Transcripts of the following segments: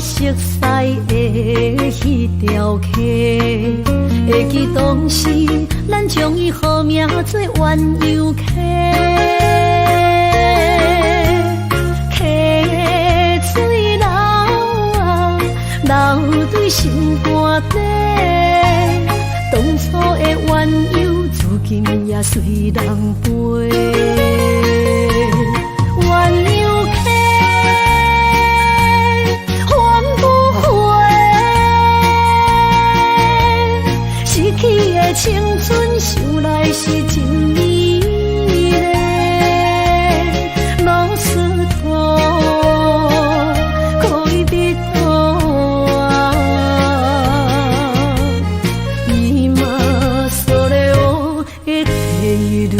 熟似的彼條溪，會記當時咱將伊號名做鴛鴦溪。溪水流啊，流對心肝底，當初的鴛鴦，如今也隨人飛。鴛鴦溪，還不回，失去的青春，想來是真美麗。ロスト戀人啊，今それを得ている。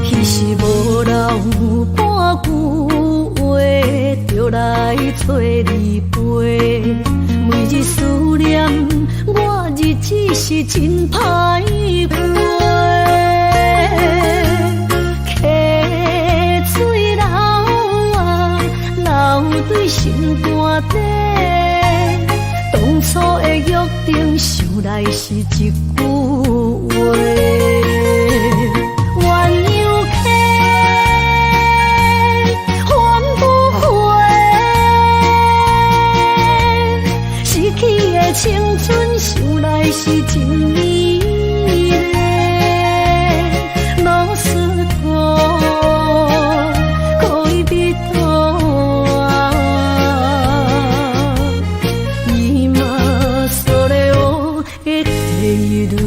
彼時無留半句話，就來揣你飛。每日思念，我日子是真歹過。溪水流啊，流對心肝底，當初的約定，想來是一句話。鴛鴦溪，還不回，失去的青春，想來是真美麗。ロスト戀人啊，今それを得ている。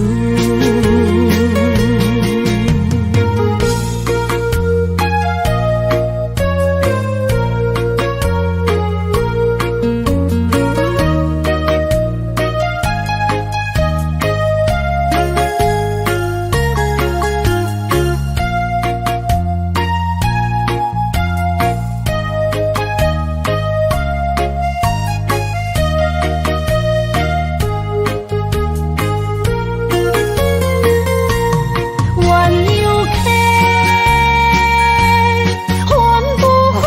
鴛鴦溪，還不回，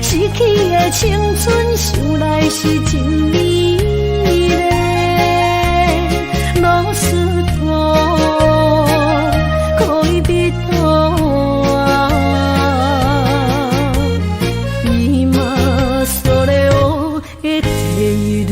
失去的青春，想來是真美麗。ロスト戀人啊，今それを得ている。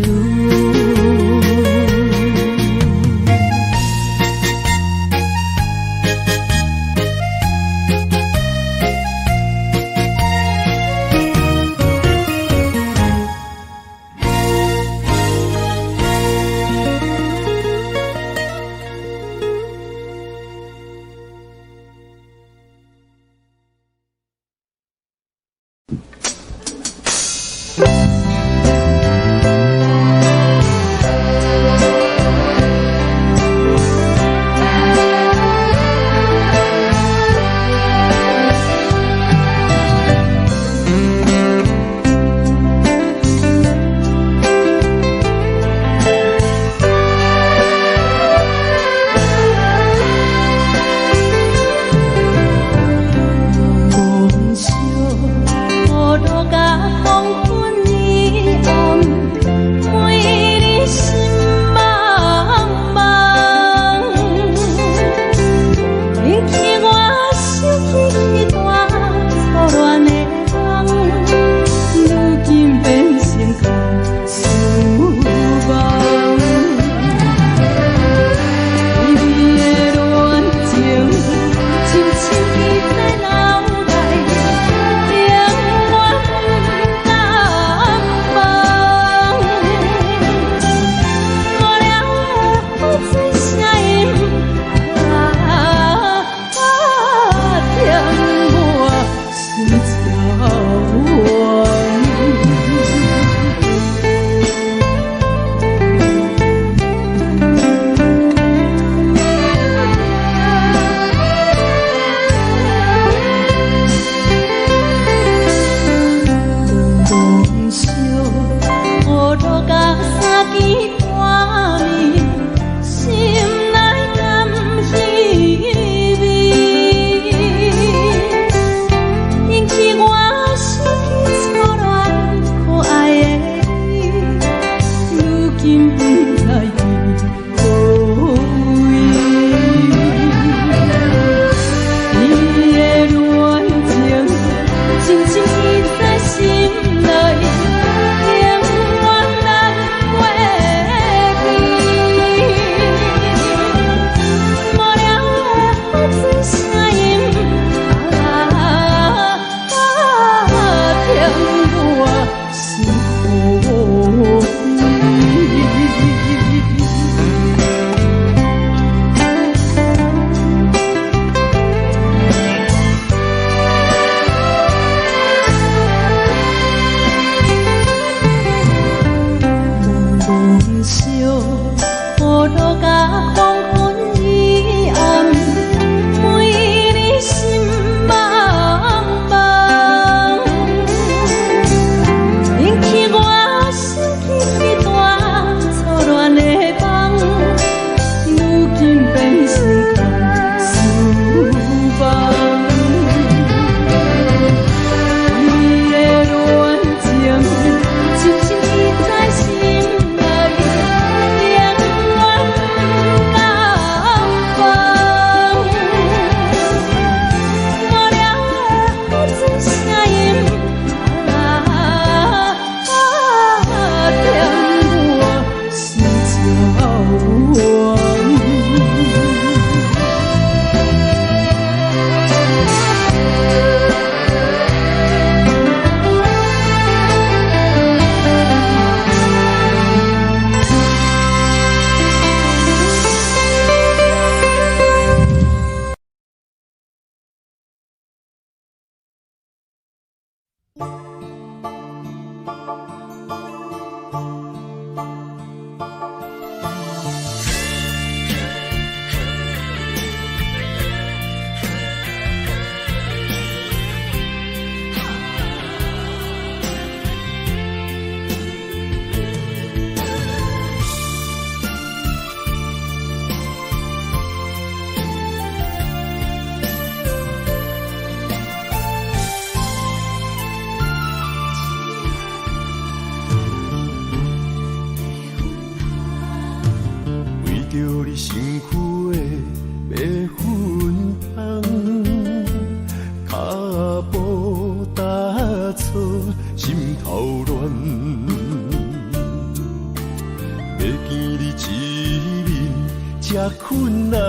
這困難。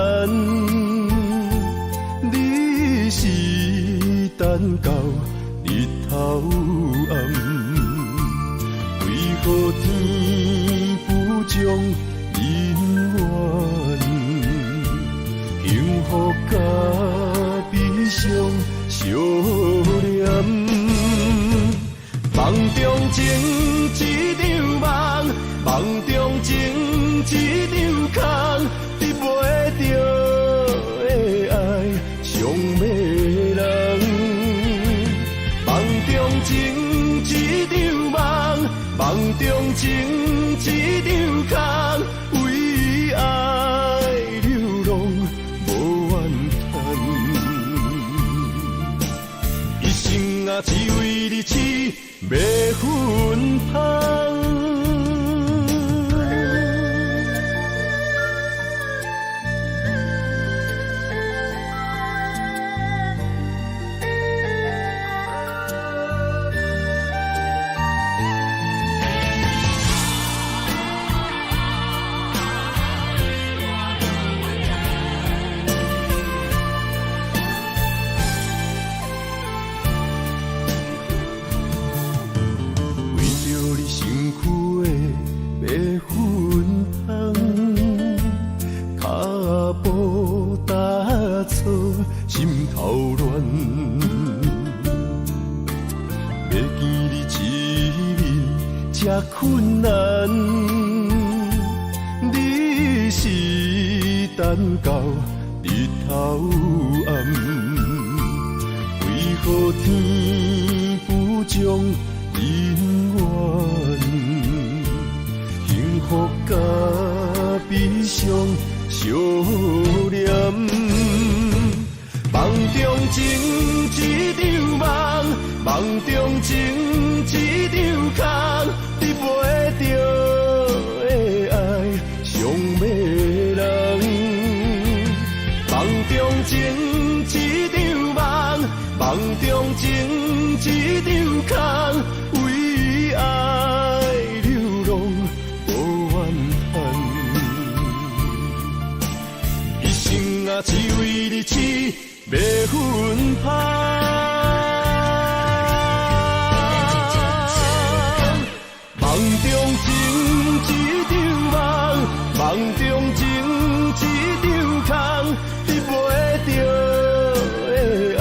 你是等到日頭暗，為何天不將姻緣，幸福佮悲傷相連。夢中情一場夢，夢中情一場空，得袂著的愛傷迷人。夢中情一場夢，夢中情一場空，為愛流浪無怨嘆。一生啊，只為你痴迷芬芳。為著你身軀的白粉香，跤步踏錯，心頭亂。欲見你一面這困難，你是等到日頭暗，為何天不將姻緣，幸福佮悲傷相連。夢中情一場夢，夢中情一場空，得袂著的愛傷迷人。夢中情一場夢，夢中情一場空，為愛流浪無怨嘆。一生啊，只為你痴迷芬芳。夢中情一場夢，夢中情一場空，得袂著的愛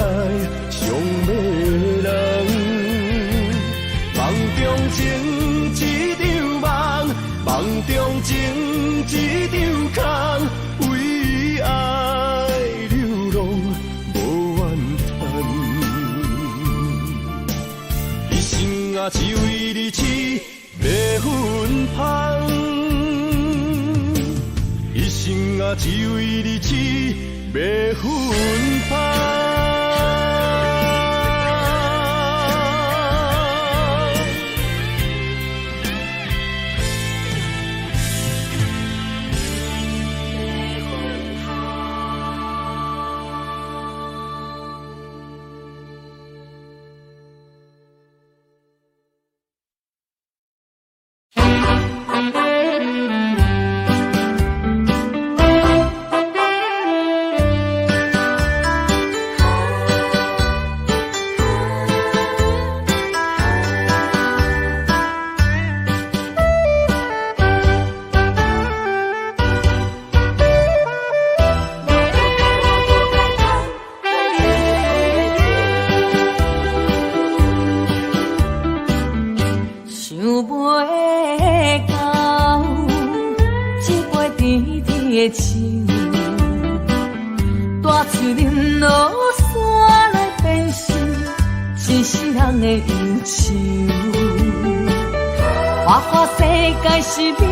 傷迷人。夢中情一場夢，夢中情一場空，為愛流浪無怨嘆。一生啊，只為你痴迷芬芳。一生啊，只為你痴迷芬芳。想袂到，這杯甜甜的酒，大喙啉落煞來變成一世人的憂愁。花花世界是美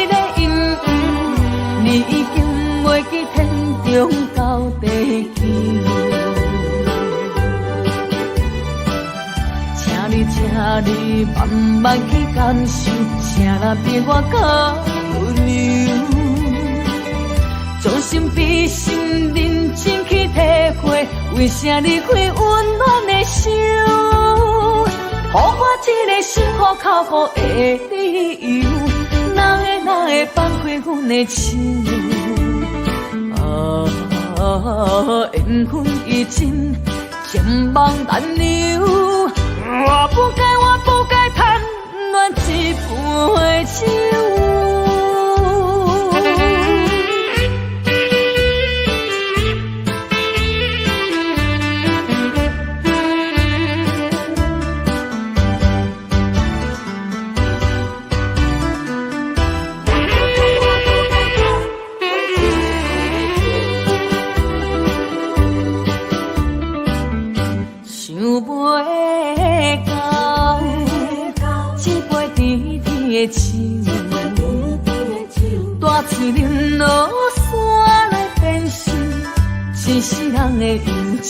麗陰影，你已經袂記天長到地久。請你，請你慢慢去感受，啥人比我較溫柔？將心比心，認真去體會，為啥離開溫暖的手？予我這個心苦口苦的理由，哪會哪會放開阮的手？緣分已盡，情夢難留。我不該，我不該貪戀一杯酒。想袂到，這杯甜甜的酒，大喙啉落煞來變成一世人的憂愁。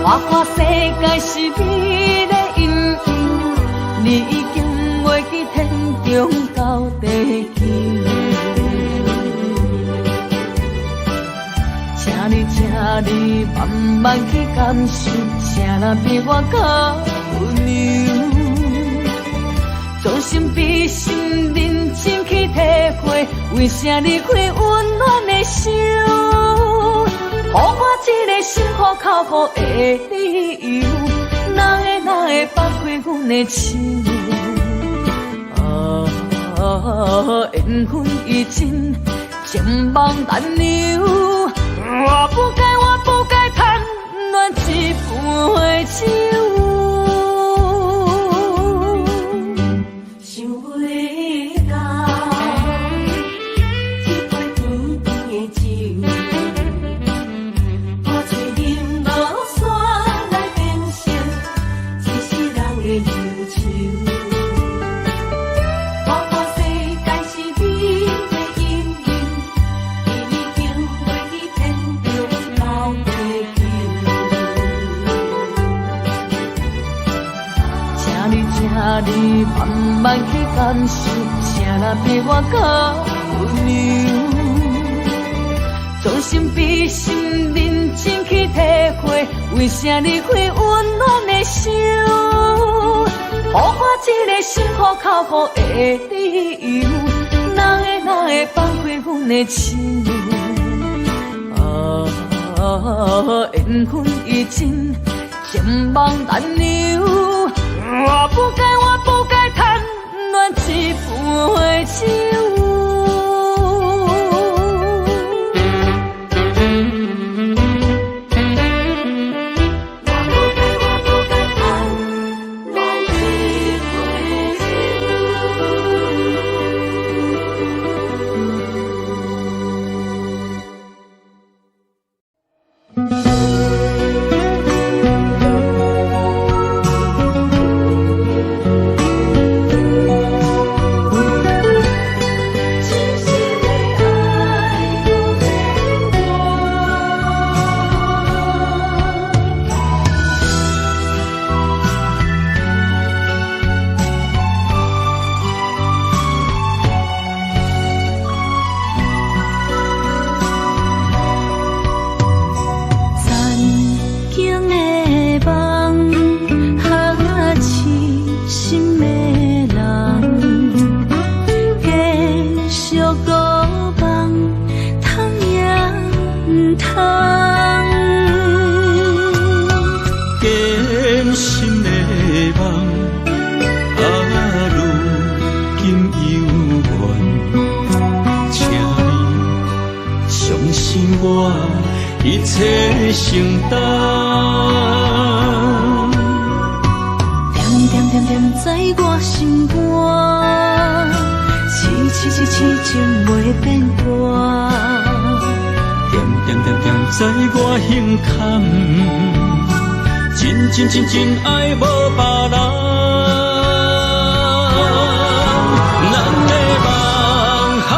花花世界是美麗陰影，你已經袂記天長到地久。請你，請你慢慢去感受，啥人比我較溫柔？將心比心，認真去體會，為啥離開溫暖的手？予我這個心苦口苦的理由，哪會哪會放開阮的手？啊，緣分已盡，情夢難留。我不該，我不該貪戀一杯酒。想袂到，這杯甜甜的酒，大喙啉落煞來變成一世人的憂愁。花花世界是美麗陰影，你已經袂記天長到地久。請你，請你慢慢去感受，啥人比我較溫柔？將心比心，認真去體會，為啥離開溫暖的手？予我這個心苦口苦的理由，哪會哪會放開阮的手？啊，緣分已盡，情夢難留。我不該，我不該貪戀一杯酒。我不該，我不該貪戀一杯酒。痴心的愛不變卦。残景的夢，哈痴心的人，继續孤夢，通也毋通。坚心的夢，啊，如今猶原，請你相信我，一切承擔。恬恬恬恬在我心肝，痴痴痴痴情袂變卦。恬恬恬恬在我胸坎，真真真真愛無別人。咱的夢啊，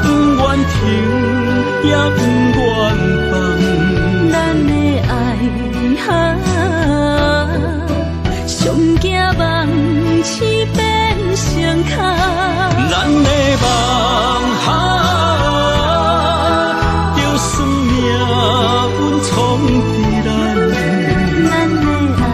不願停也不願放。咱的愛啊，上驚夢痴變成空。咱的夢啊，就算命運創治咱。咱的愛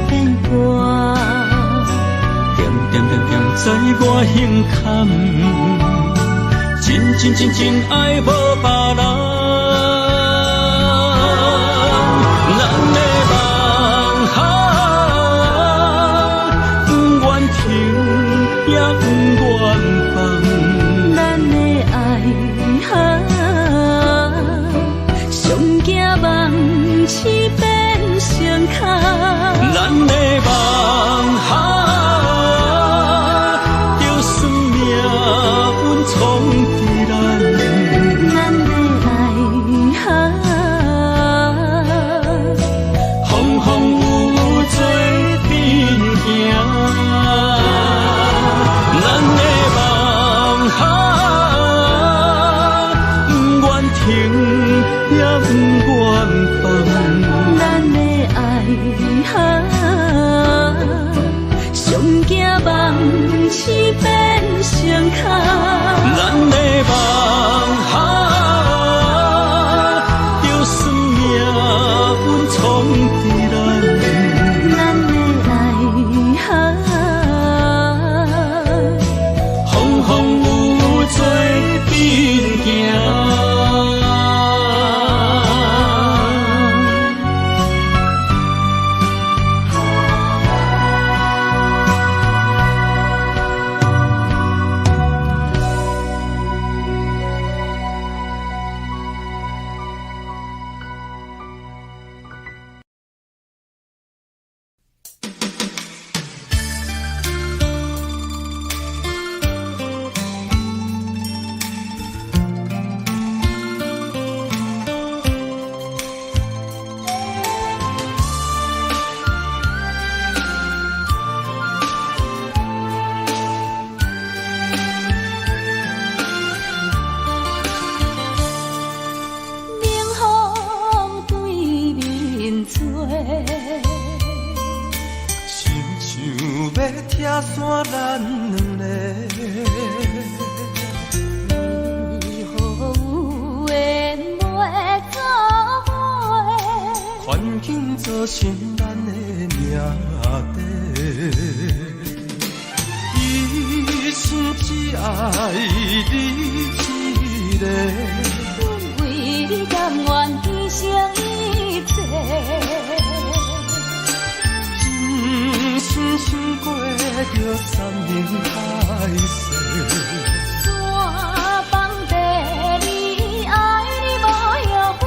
變卦。點點點點在我胸坎，真真真真愛無別人。咱的夢啊，不願停也不願放。咱的愛啊，上驚夢醒變成空。咱的夢啊，就算命運創佇咱。咱的愛啊，風風雨雨做陣行。咱的夢啊，不願停也不願放。咱的愛啊，上驚夢醒變成空。咱的夢啊，就算命運創佇咱。咱的愛啊，風風雨雨做陣行。冷風對面吹，親像欲拆散咱兩个。為何有緣袂做伙？環境造成咱的命底。一心只愛你一個，阮為你甘願犧牲一切。真心想過著山盟海誓。怎放低你愛你無後悔？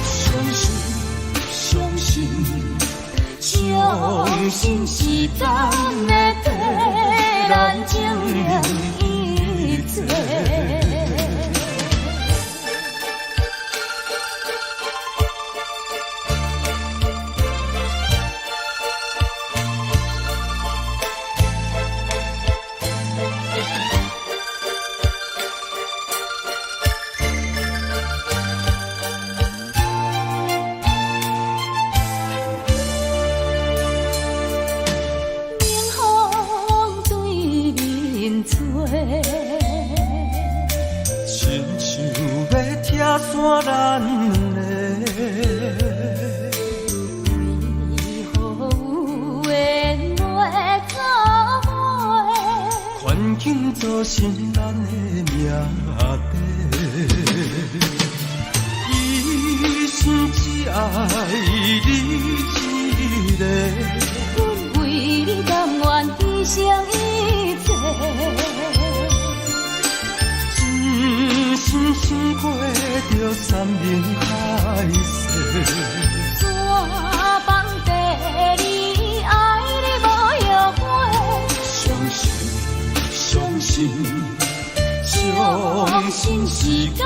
相信，相信，相信時間的綴，咱證明一切。冷風對面吹，親像欲拆散咱兩個。為何有緣袂做伙？環境造成咱的命底。一心只愛你一個，阮為你甘願犧牲一切。真心想過著山盟海誓。怎放低你愛你無後悔？相信，相信，相信時間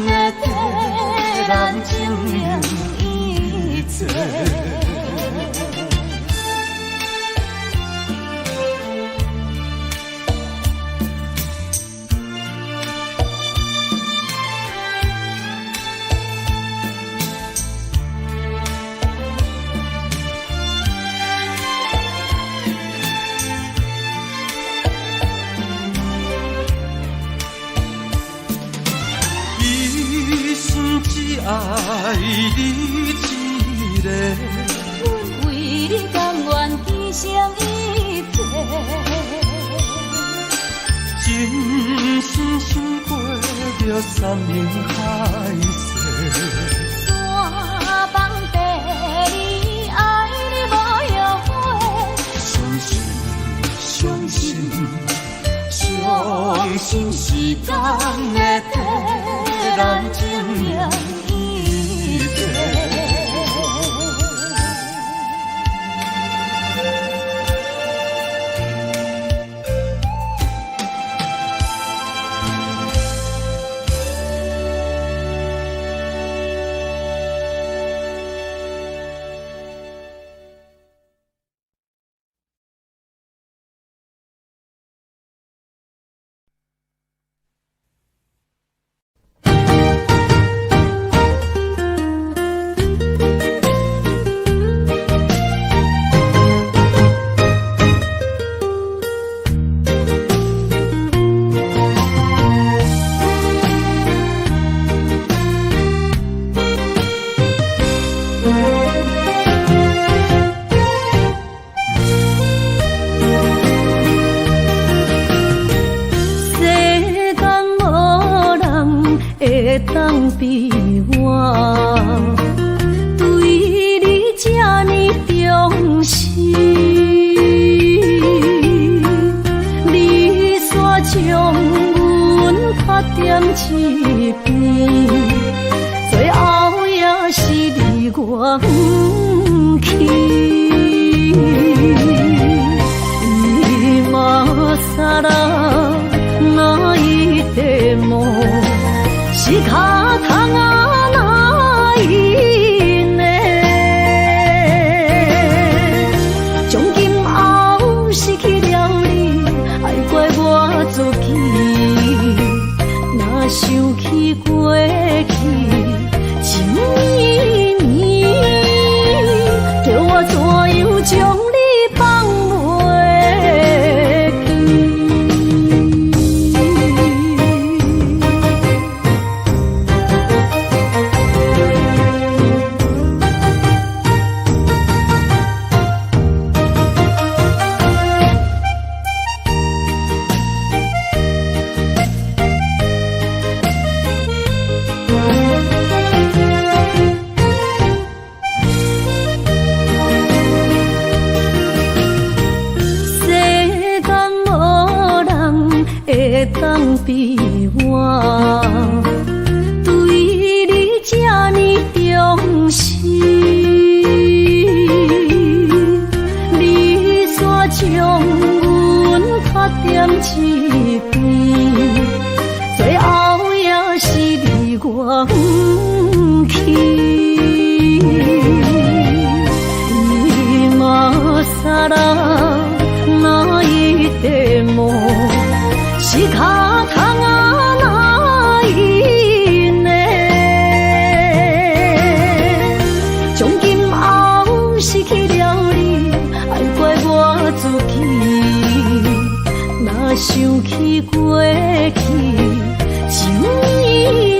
的綴，咱證明一切。一心只愛你一個，阮為你甘願成一片。真心想過著山盟海誓。山崩地裂，愛你無後悔。相信，相信，相信時間會替咱證明一切。世間無人會當比我，對你這呢忠心。你煞將阮拍踮一邊，最後也是離我遠去。今更泣いても仕方がないね。從今後失去了你，愛怪我自己。若想起過去，情綿綿，叫我怎樣將你放袂記？世間無人會當比我，對你這呢忠心。你煞將阮拍踮一邊，最後也是離我遠去。今更泣いても仕方がないね。從今後失去了你，愛怪我自己。若想起過去，情綿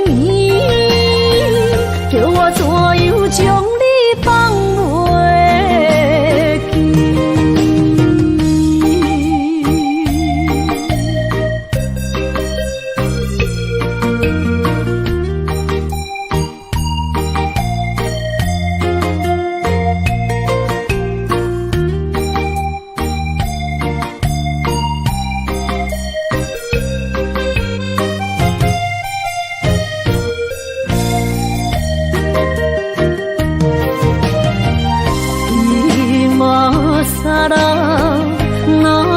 綿，叫我怎樣將你放袂記？今更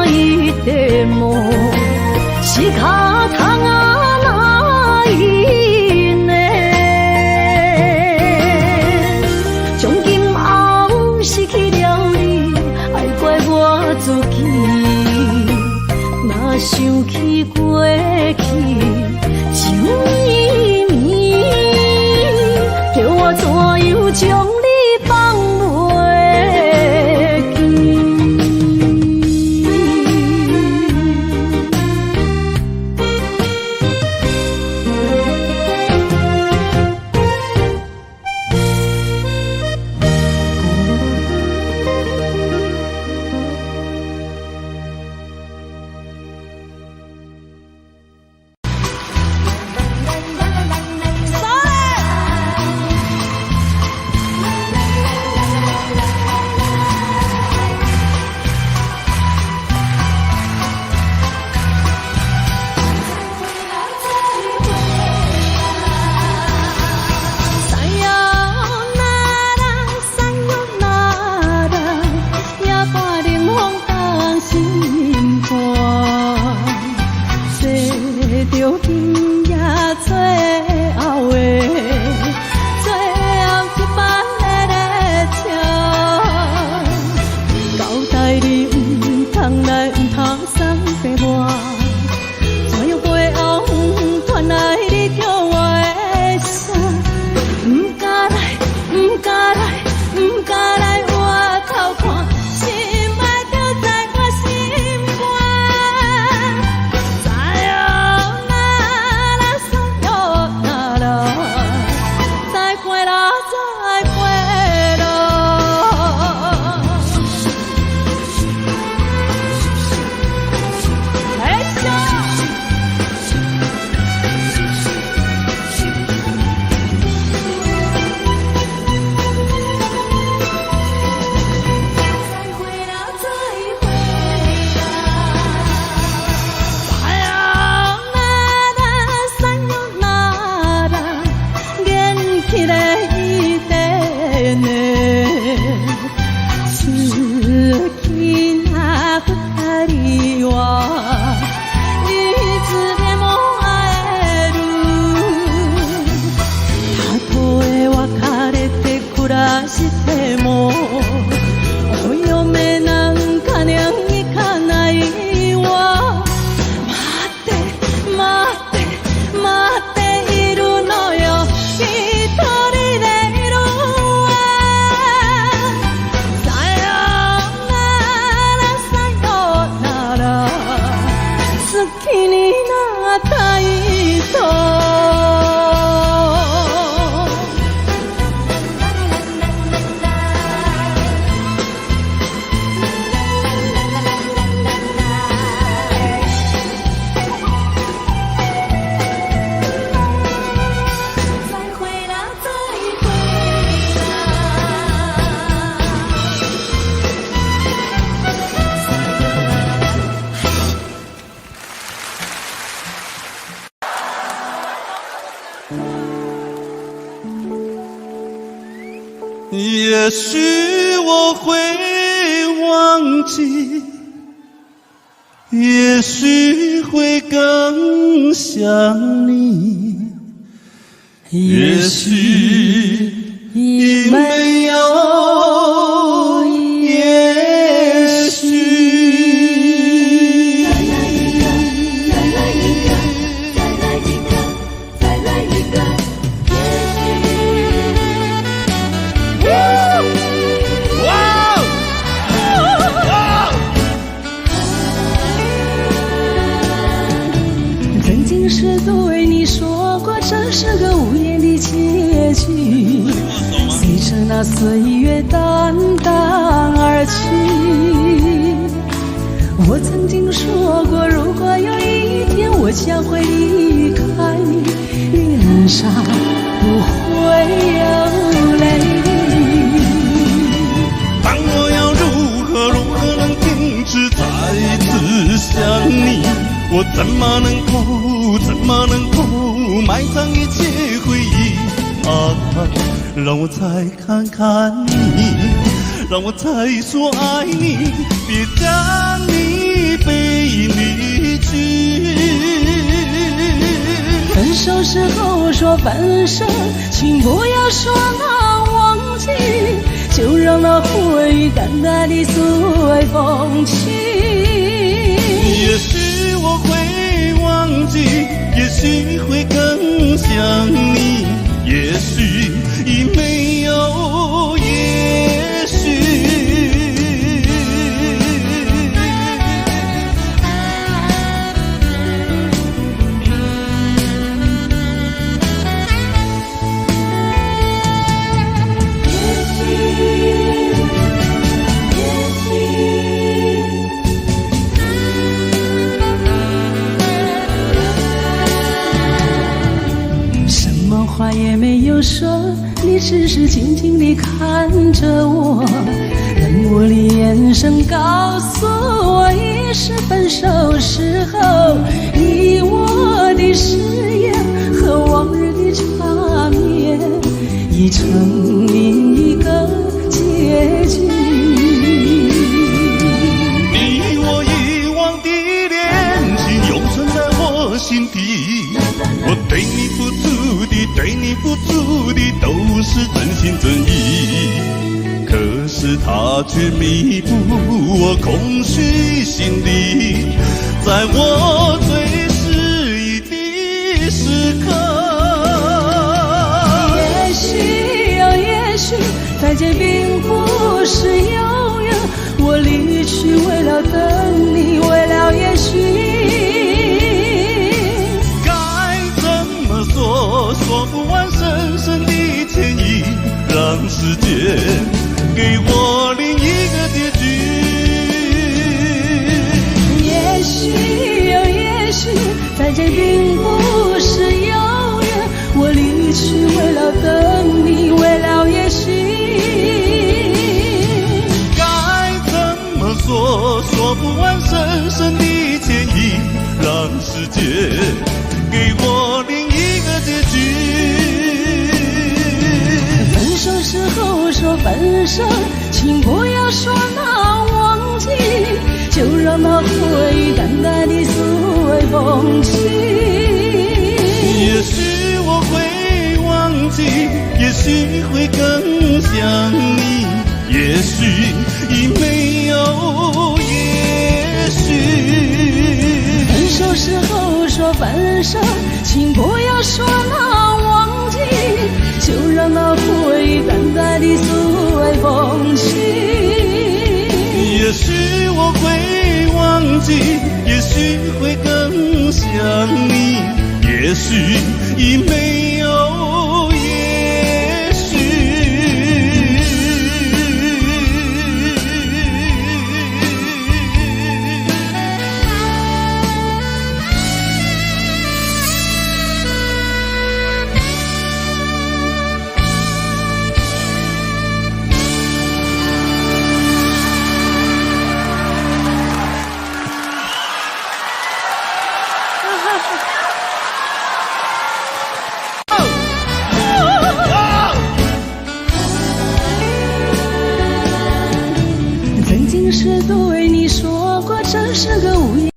泣いても仕方がないね。從今後失去了你，愛怪我自己。若想起過去，情綿綿，叫我怎樣將你放袂記？著今夜最後的，最後一班的列車。交代你毋通來，毋通送予我，怎樣背後毋傳來你叫我的聲？毋敢來，毋敢來，毋敢來回頭看，心愛就在我心肝。さよなら，さよなら，再會啦，再會啦。哎呀！再會啦，再會啦。さよなら，さよなら，元気でいてね。好きな二人はいつでも会える。たとえ別れて暮らしてもお嫁なんかにゃ行かないわ。待って待って待っているのよ、一人でいるわ。さよなら、さよなら、好きになった人。再會啦，再會啦。也許我會忘記，也許會更想你，也許已沒有也許。再來一個，再來一個，再來一個，再來一個，也許。哇！哇！曾經是對你說過，這是個無言的結局，隨着那歲月淡淡而去。我曾經說過，如果有一天我將會離開你，臉上不會有淚滴。但我要如何如何能停止再次想你？我怎麼能夠怎麼能夠埋葬一切回憶？啊，讓我再看看你，讓我再說愛你，別將你背影離去。分手時候說分手，請不要說那忘記，就讓那回憶淡淡地隨風去。也許我會忘記，也許會更想你，也許已沒有也許。也許，也許。什麼話也沒有說，你只是靜靜地看着我，冷漠的眼神告訴我，已是分手時候。你我的誓言和往日的纏綿，已成另一個結局。你我以往的戀情，永存在我我心底。我對你付出的，對你付出的都是真心真意，可是他卻彌補我空虛心底，在我最失意的時刻。也許啊，也許再見並不是永遠，我離去為了等你，為了也許。該怎麼說，說不完深深的歉意，讓世界給我另一個結局。也許啊，也許再見並不是永遠，我離去為了等你，為了也許。該怎麼說，說不完深深的歉意，讓世界給我另一個結局。分手時候說分手，請不要說那忘記，就讓那回憶淡淡的隨風去。也許我會忘記，也許會更想你，也許已沒有也許。分手時候說分手，請不要說那忘記，就讓那回憶淡淡的隨風去。也許我會忘記，也許會更想你，也許已沒有也許。曾經是對你說過，這是個無言。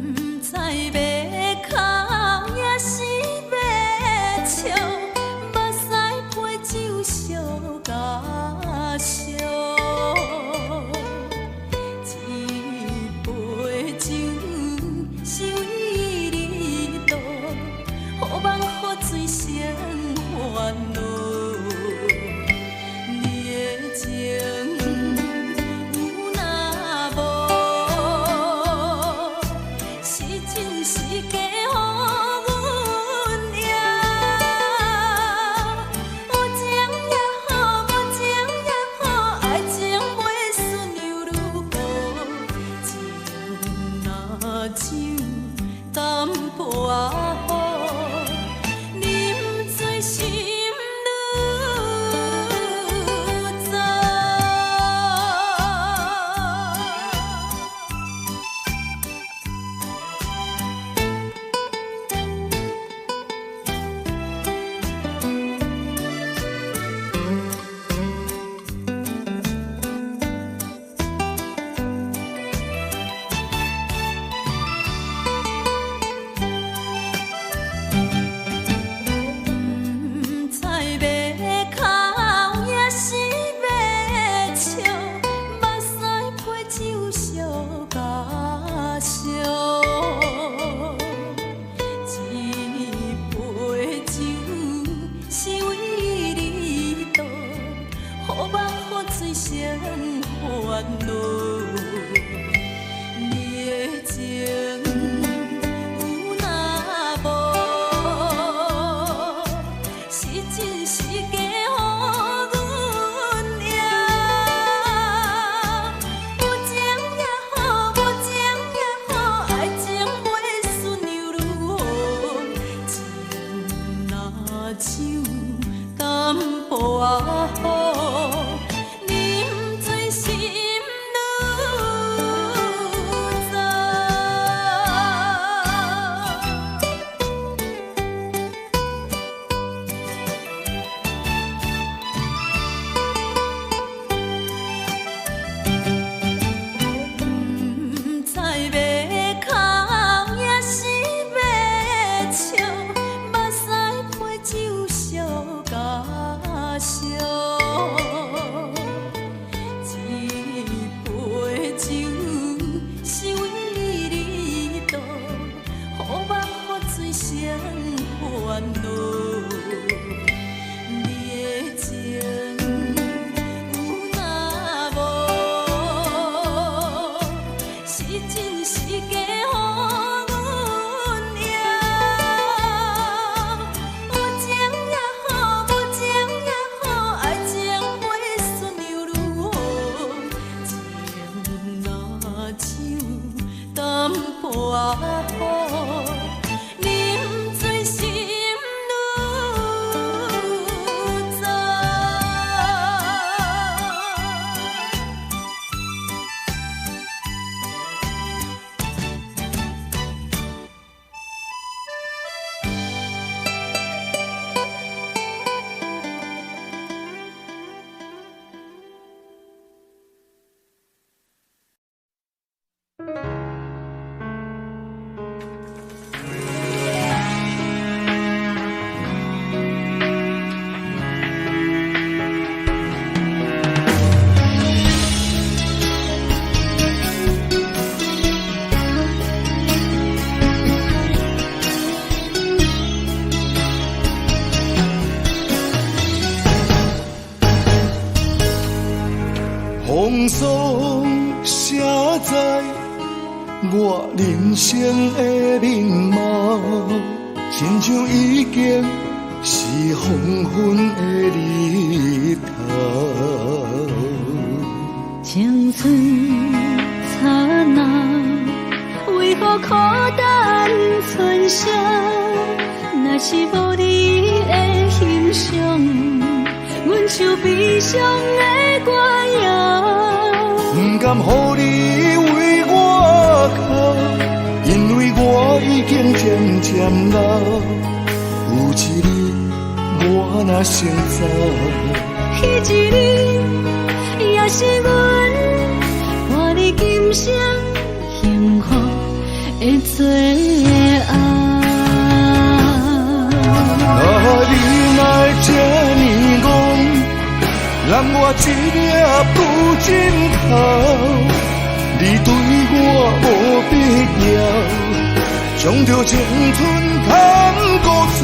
不知欲哭抑是欲笑，目屎批酒相加烧。一杯酒，想伊离途，予梦予醉成烦恼。你的情有若無，是真是假，予阮贏。有情也好，無情也好，愛情袂輸又如何？情若酒淡薄仔好，啉醉心愈燥。不知欲哭抑是欲笑，目屎批酒相加烧。一杯酒，是為你倒，予夢予醉成煩惱。你的情有若無，是真是假，予阮贏。有情也好，無情也好，愛情袂輸又如何？情若像淡薄仔雨，啉醉心愈早。毋知欲哭抑是欲笑，目屎陪酒相加烧。这杯酒是为你而倒，予梦予醉双烦恼。你的情有若无，是真是假，予阮赢。有情也好，无情也好，爱情袂顺又如何？情若像淡薄仔雨，啉醉心愈早。风霜写在我人生的面貌，亲像已经是黄昏的日头。青春刹那，为何苦等春宵？若是无你的欣赏，阮像悲伤的歌谣。不甘予你为我哭，因为我已经渐渐老。有一日我若先走，彼一日也是阮伴你今生幸福的最后。啊，你哪会这呢戆，人我一粒不枕头，你对我无必要，将着青春趁孤草。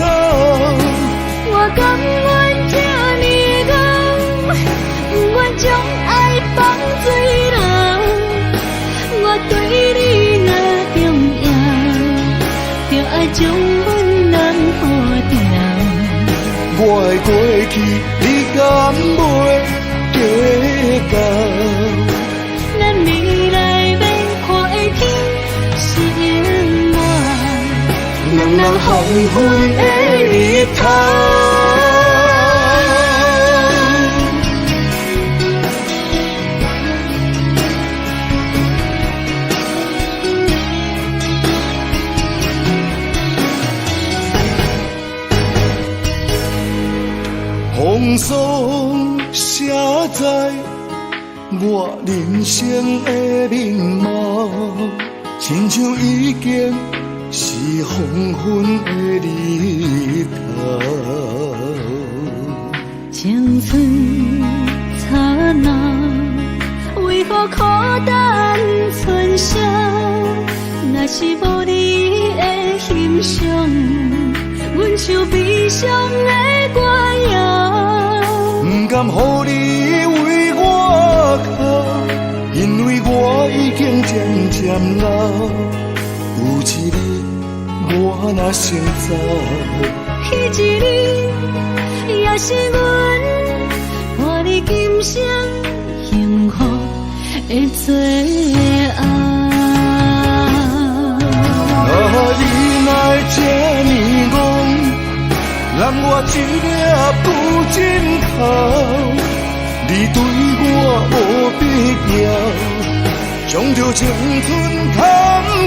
我甘愿这呢戆，不愿将爱放水流。我对你若重要，就爱将阮人好掉。我的过去，你敢袂计较？咱未来欲看的天是永远，两人黄昏的日头。风霜写在我人生的面貌，亲像已经是黄昏的日头。青春刹那，为何苦等春宵？若是无你的欣赏，阮像悲伤的歌谣。不甘予你为我哭，因为我已经渐渐老。有一日我若先走，彼一日也是阮伴你今生幸福的最后。啊，你哪会这呢戆，人揽我一领布枕头，你对我无必要，将著青春坎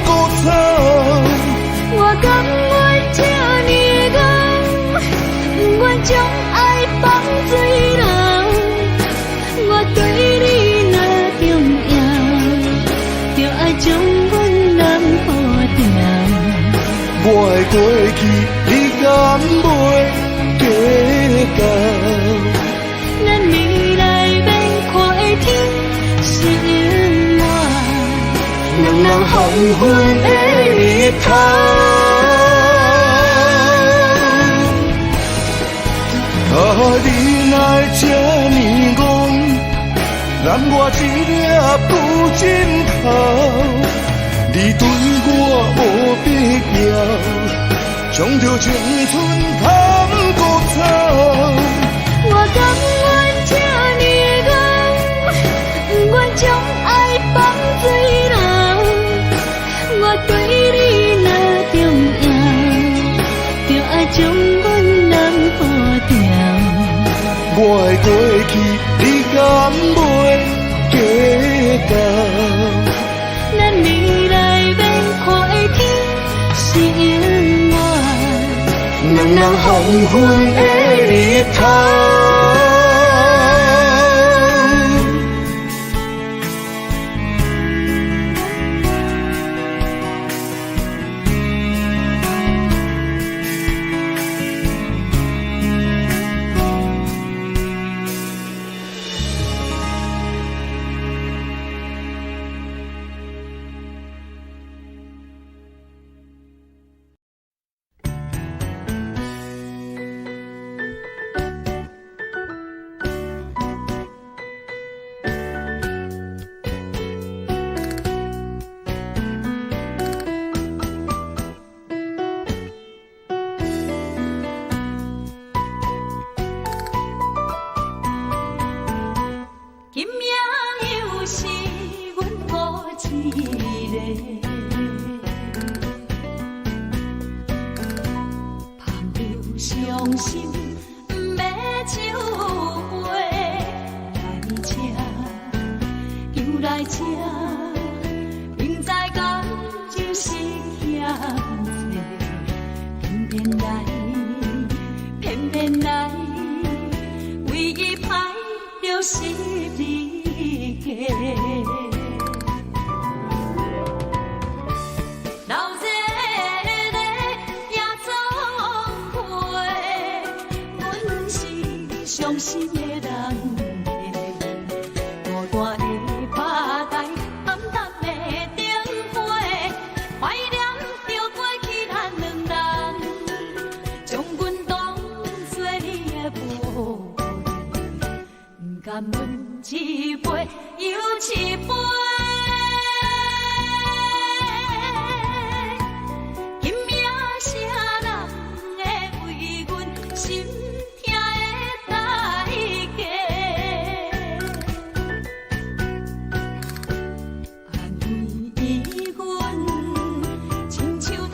孤草。我甘愿这呢戆，不愿将爱放水流。我对你若重要，就爱将阮揽好牢。我的过去，你敢袂计较？咱未来欲看的天是永远，两人黄昏的日头。啊，你哪会这呢戆？揽我一领布枕头，你对我无必要，将著青春坎孤草。我甘愿这呢戆，不愿将爱放水流。我对你若重要，就爱将阮揽好牢。我的过去，你敢袂计较？咱未来欲看的天是永远，两人黄昏的日头。今夜又是阮孤一个，捧着伤心欲酒杯，来这，又来这，明知感情是欠债，偏偏来，偏偏来，为伊歹著十字架。老热的也总会，阮是伤心的人客，孤单的吧台，暗淡的灯火，怀念著过去咱两人，将阮当作你的陪，不甘阮一杯又一杯。今夜啥人会为阮心痛的代价？安慰阮，亲像褪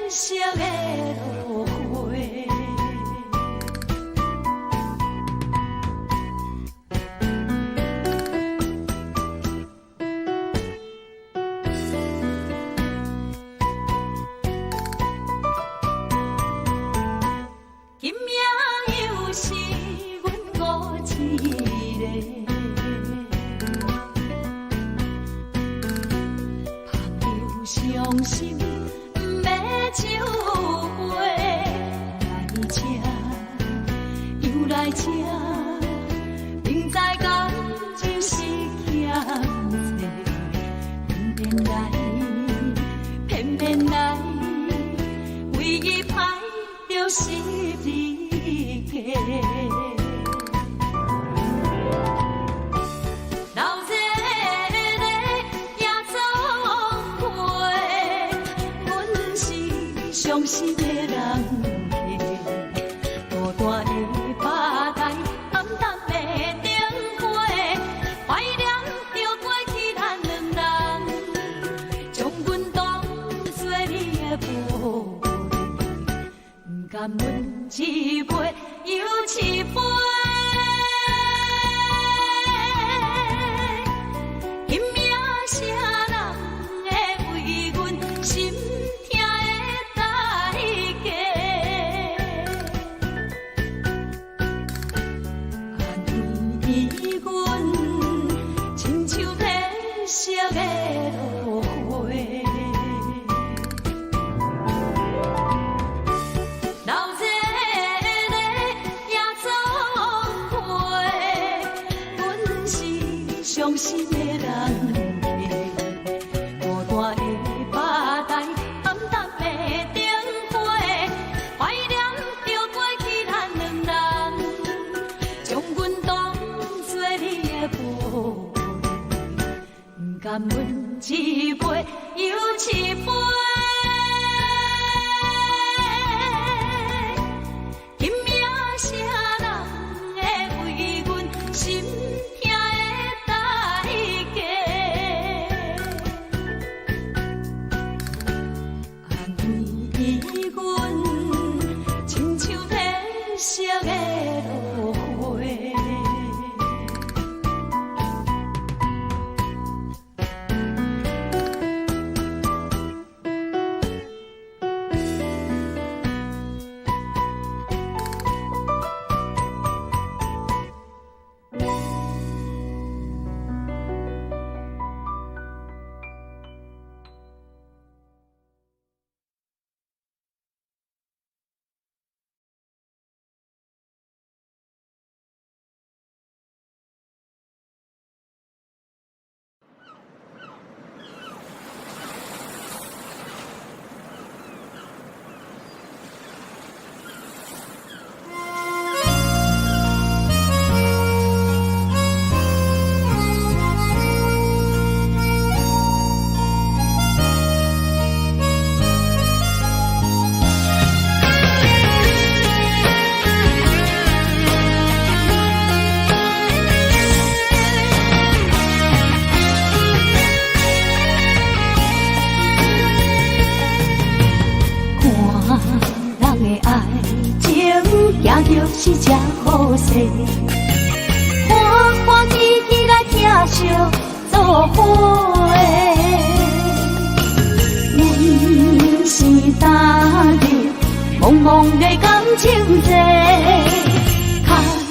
色的落花。今夜又是阮孤一个，捧著伤心欲酒杯，来这，又来这，明知感情是欠债，偏偏来，偏偏来，为伊歹著十字架。老热的也总会，阮是伤心的人客，孤单的吧台，阮，親像白色的落花。闹热的夜总会，阮是伤心的人客，孤单的吧台，暗淡的灯火，怀念著过去咱两人，將阮當作你的陪，不甘阮一杯又一杯。今夜啥人會為阮心疼的代價？按呢阮親像白色的落花。看人的愛情，行著是這好勢，歡歡喜喜來疼惜做伙。阮是踏入茫茫的感情債，跤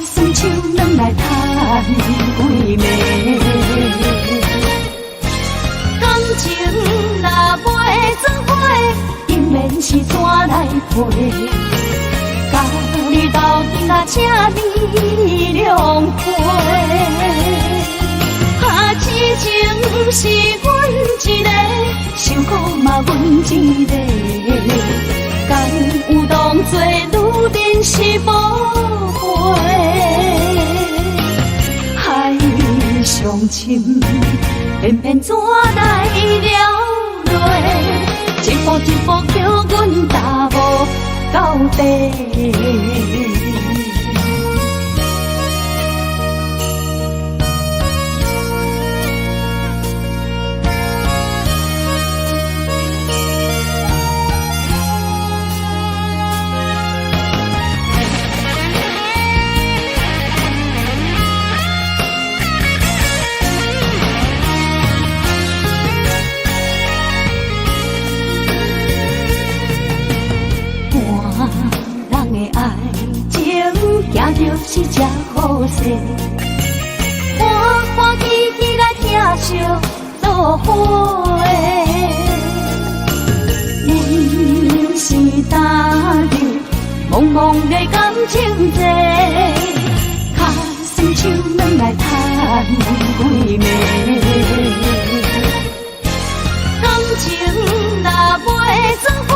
酸手軟來趁幾暝。感情若袂做伙，姻緣是怎來配？佮你鬥陣啊，請你兩回。啊，痴情是阮一个，受苦嘛阮一个。敢有當作女人是寶貝？海上深，偏偏怎來了落？一步一步叫阮踏無到底。看人的愛情，行著是這好勢，歡歡喜喜來疼惜做伙。阮是踏入茫茫的感情債，跤酸手軟來趁幾暝。感情若袂做伙，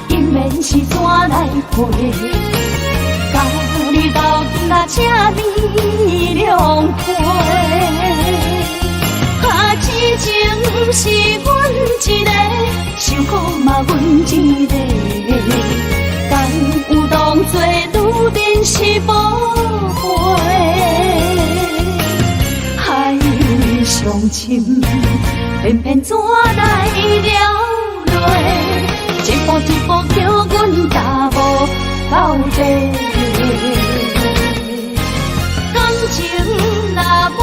姻緣是怎來配？佮你鬥陣啊，請你兩回。啊，痴情是阮一个，受苦嘛阮一个。敢有當作女人是寶貝？海上深，偏偏怎來了落？一步一步叫阮踏無到底。感情若袂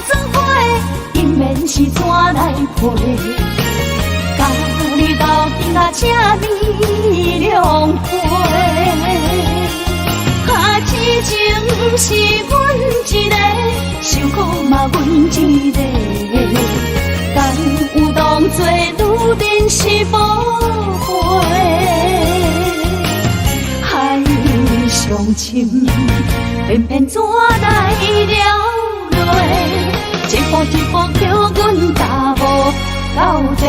做伙，姻緣是怎來配？佮你鬥陣啊，請你兩回。啊，痴情是阮一个，受苦嘛阮一个，敢有當作女人是寶貝？海上深，偏偏怎來流淚？一步一步叫阮踏無到底。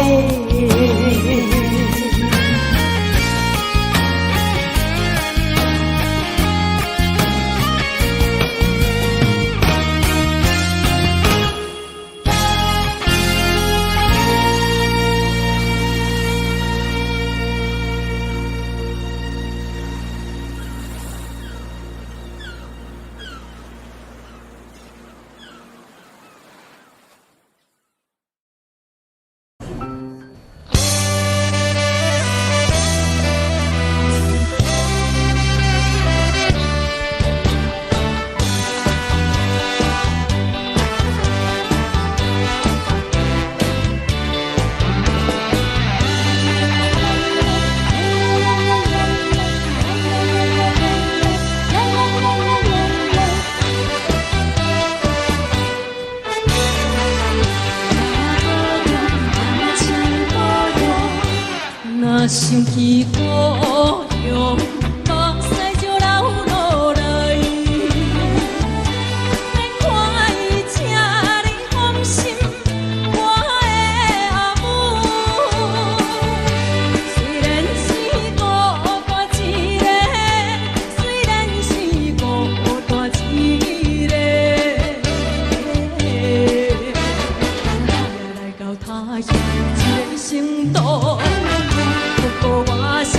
若想起故鄉，目屎就流落來。免看伊這呢放心，我的阿母。雖然是孤單一个，雖然是孤單一个，來到他鄉這個程度。不過我是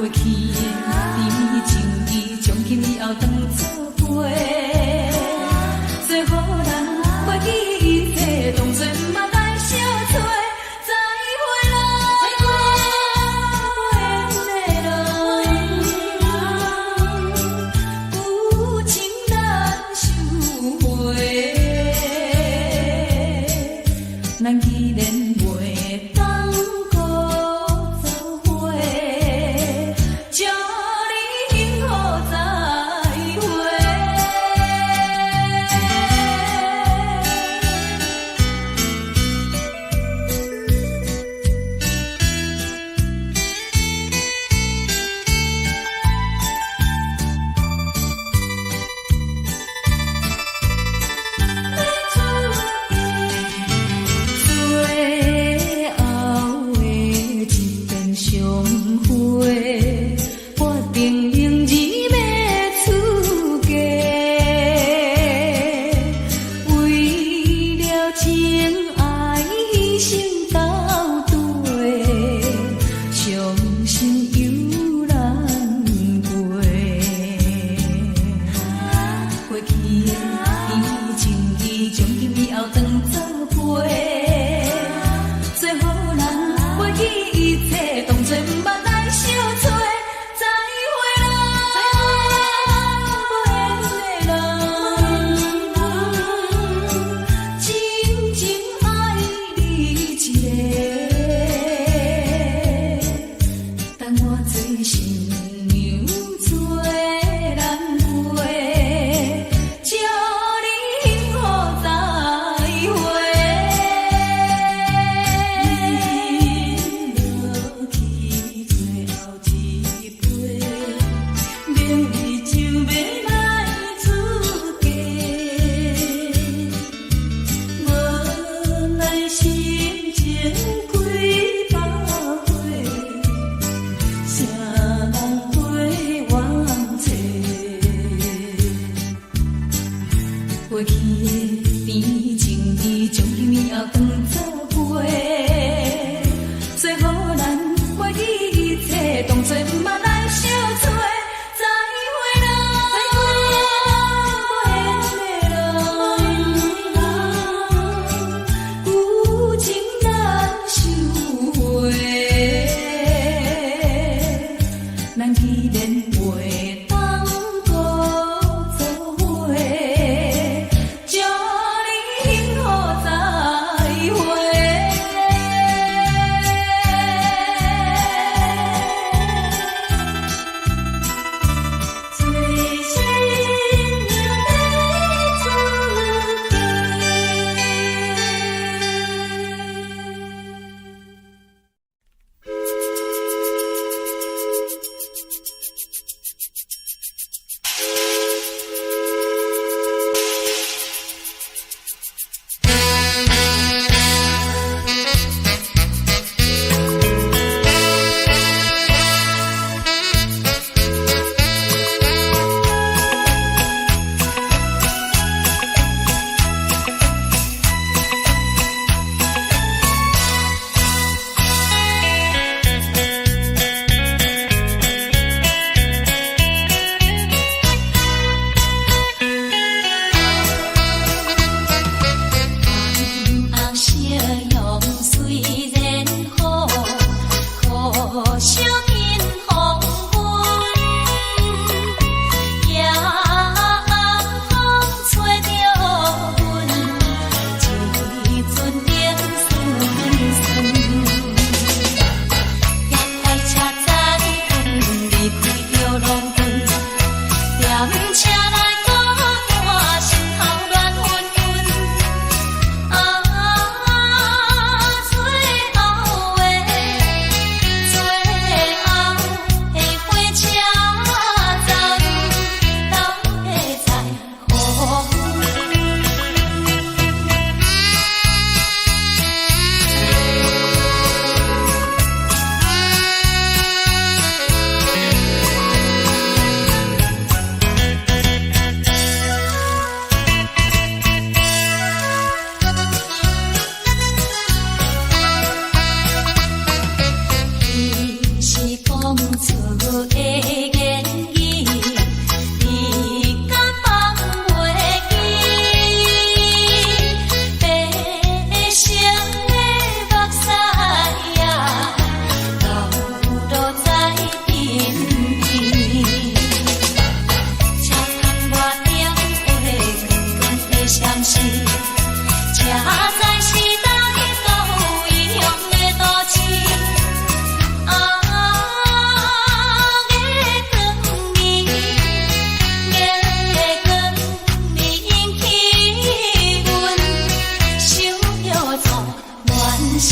過去的甜蜜情誼，從今以後當作陪。做予咱過去一切，當作毋捌來相揣。再會啦，無緣的人，舊情難收回。咱既然袂當閣做伙，祝你幸福再會。最後的一遍相會，決定明日欲出嫁。為了情愛犧牲到底，傷心猶難過。過去的甜蜜情誼，從今以後當作陪。做予咱過去一切，當作毋捌來相揣。再會啦，無緣的人，真情愛你一個，等我做新娘做難過，祝你幸福再會。飲落去最後一杯，明日就欲來出嫁。無奈心情幾百回，誰人陪我找？過去的甜蜜情誼，從今以後當作陪。做予咱過去一切，當作毋捌來相揣。再會啦，無緣的人，舊情難收回。咱既然袂當閣做伙，祝你幸福再會。初的言語，你敢放袂記？白色的目屎啊，流落在鬢邊。車窗外燈火光光的閃烁，這才是來到異鄉的都市。啊，月光暝，月光暝引起阮想著做怨思。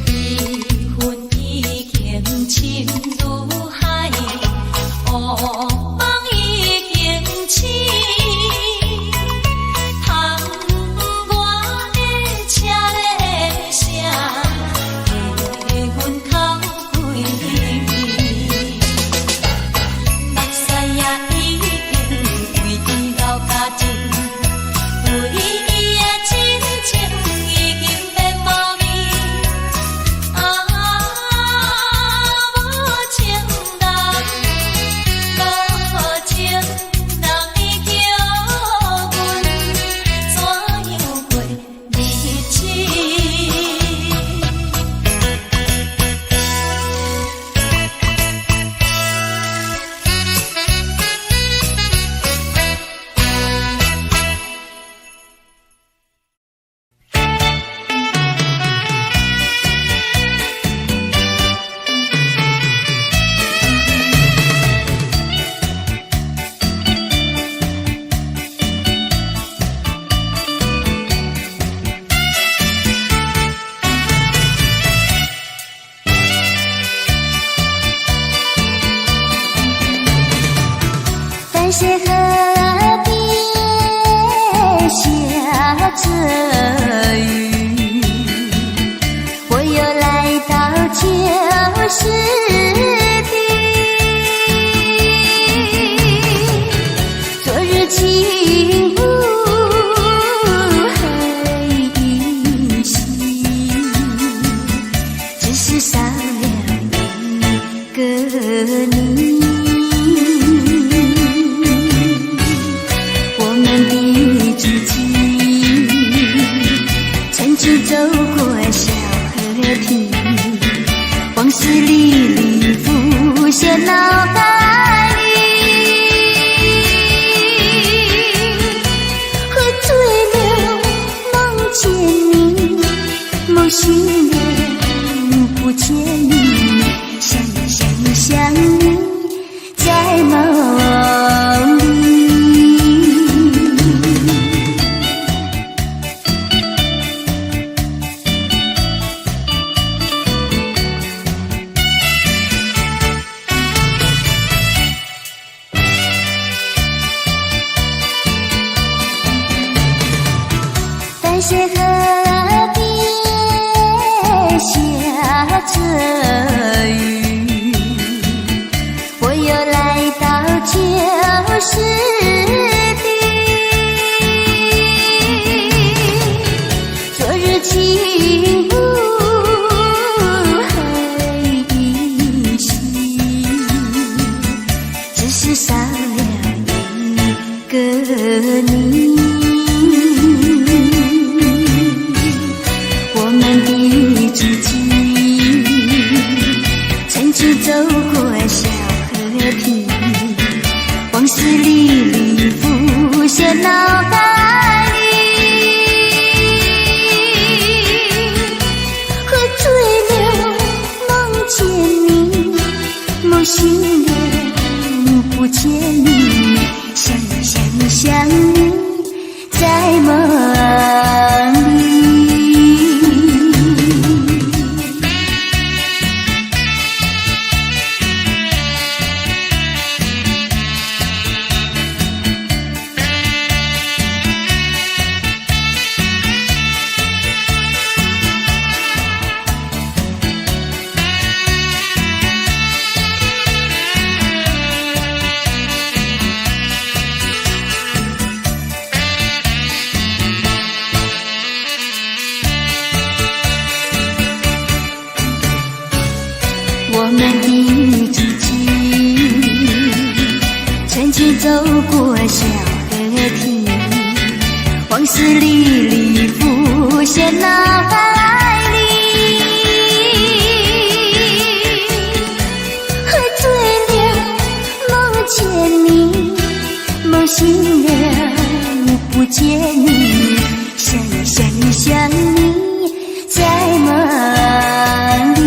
悲恨已經深如海，烏夢已經醒。窗外的車咧聲，替阮哭規暝。目屎也已經為伊流乾淨，為伊的真情已經變無味。啊，無情人，無情人，你叫阮怎樣過日子？白雪河邊下著雨，我又來到舊時地。昨日情霧還依稀，只是少了一個你。我們的足跡，曾經走過小河平，往事歷歷浮現腦海裡。喝醉了夢見你，夢醒了不見你，想你想你想你，在夢裡。白雪河邊下著雨，我又來到舊時地。昨日情霧還依稀，只是少了一個你。我們的足跡，曾經走過小河平，往事歷歷浮現腦海裡。喝醉了夢見你，夢醒了不見你，想你想你想你，在夢裡。我們的足跡，曾經走過小河堤，往事歷歷浮現腦海裡。喝醉了，夢見你，夢醒了，不見你，想你想你想你，在夢裡。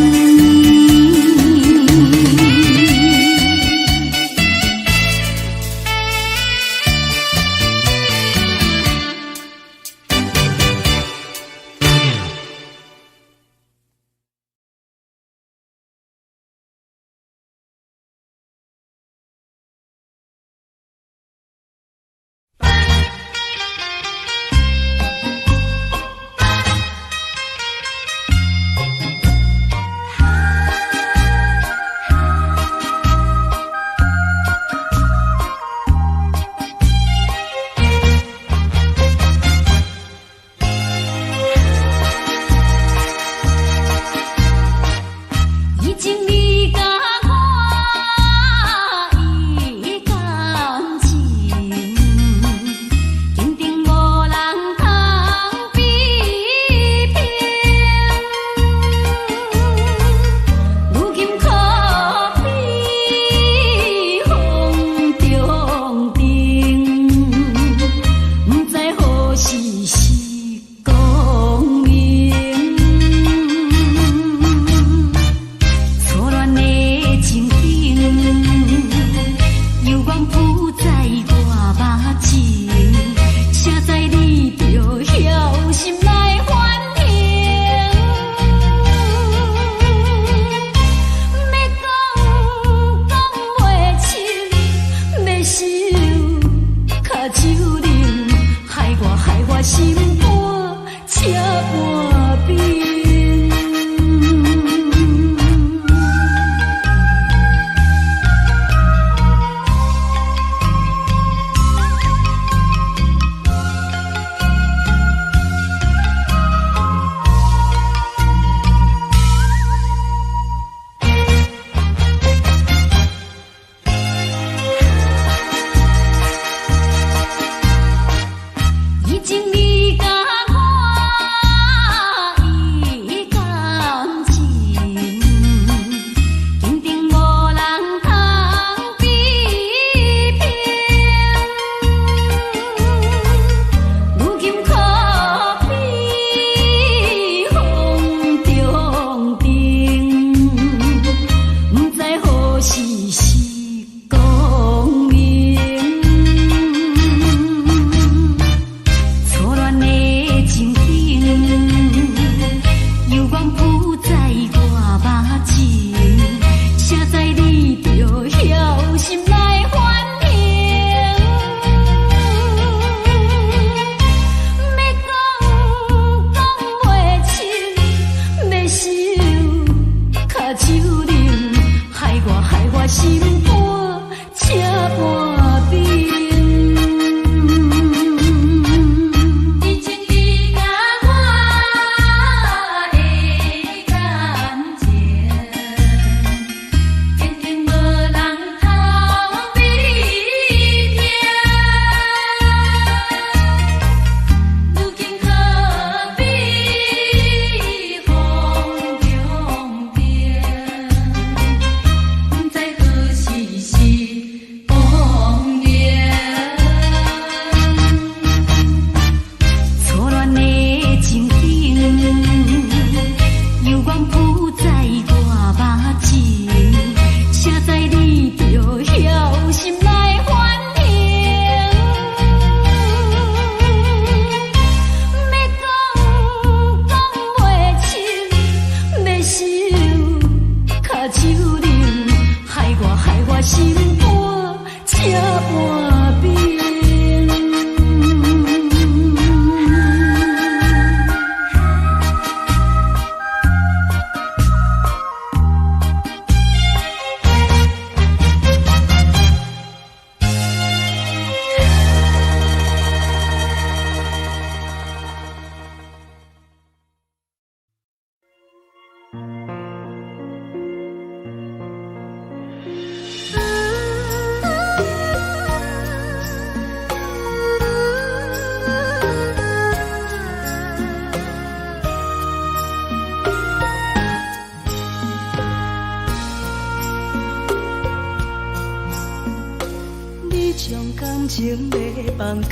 將感情欲放空，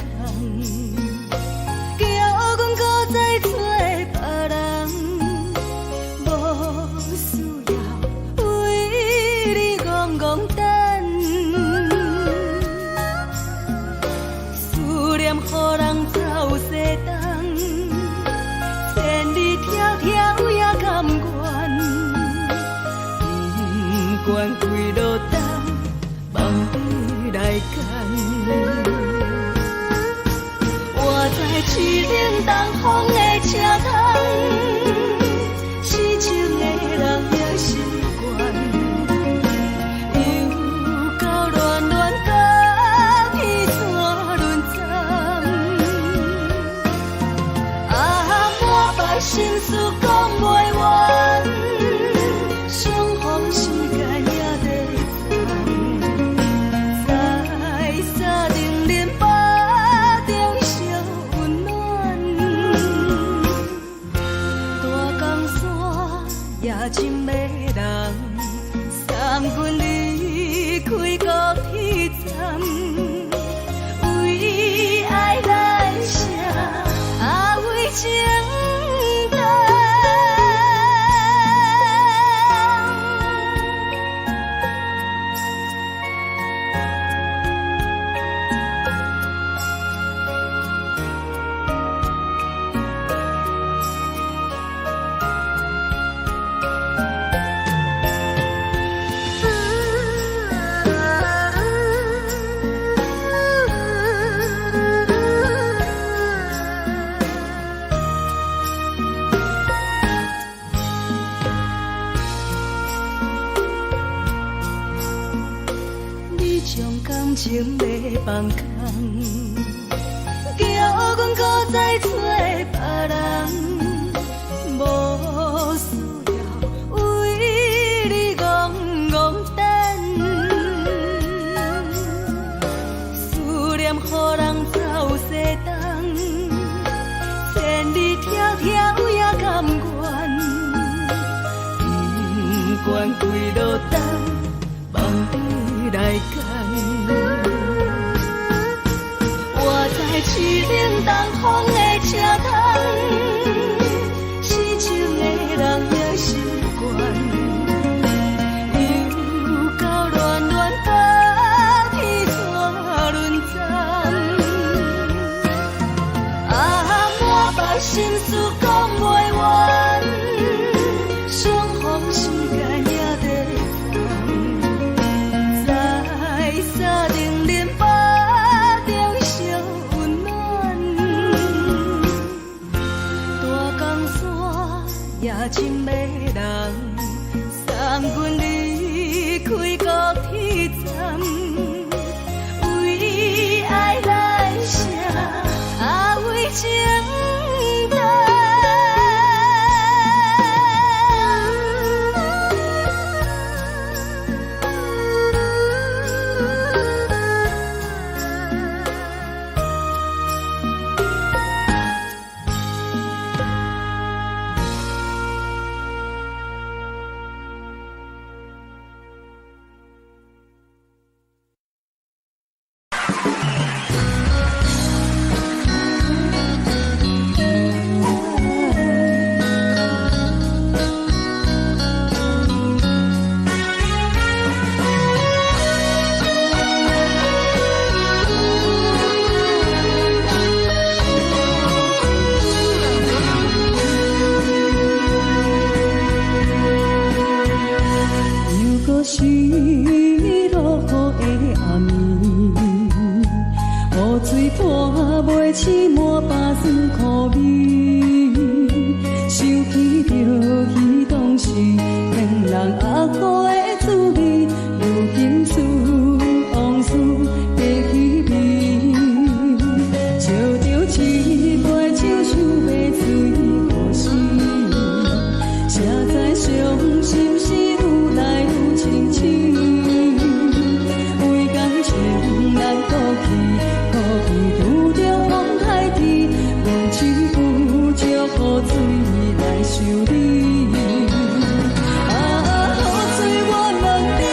叫阮閣再揣別人，無需要為你戇戇等，思念予人走西東，千里迢迢也甘願，不管幾落冬，望你來牽。我知凄冷東風的車窗，痴情的人也習慣，又到暖暖甲彼山轮转，啊，满腹心事講袂完，相逢時間也短暫，在三重林腹中相溫暖，大江山也真迷人，送阮離開高鐵站，為愛來寫，啊為情等。你將感情欲放空，叫阮閣再揣別人，無需要為你戇戇等，思念予人走西東，千里迢迢也甘願，不管幾落冬，望你來牽。我知凄冷東風的車窗，痴情的人也習慣，又到暖暖甲彼山轮转，啊，满腹心事講袂完，相逢時間也短暫，在三重林腹中相溫暖，大江山也真迷人，送阮離開高鐵站，為愛來寫，啊為情等。又閣是落雨的暗暝，雨水泼袂醒滿腹酸苦味，想起著彼當時騙人阿苦的滋味，如今思往事爬起味，笑著一杯酒想欲醉故事，才知傷心事愈來愈清醒，為感情難過去，苦味拄著風海天，阮只有借雨水來想你。啊，雨水我攏知，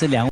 這兩。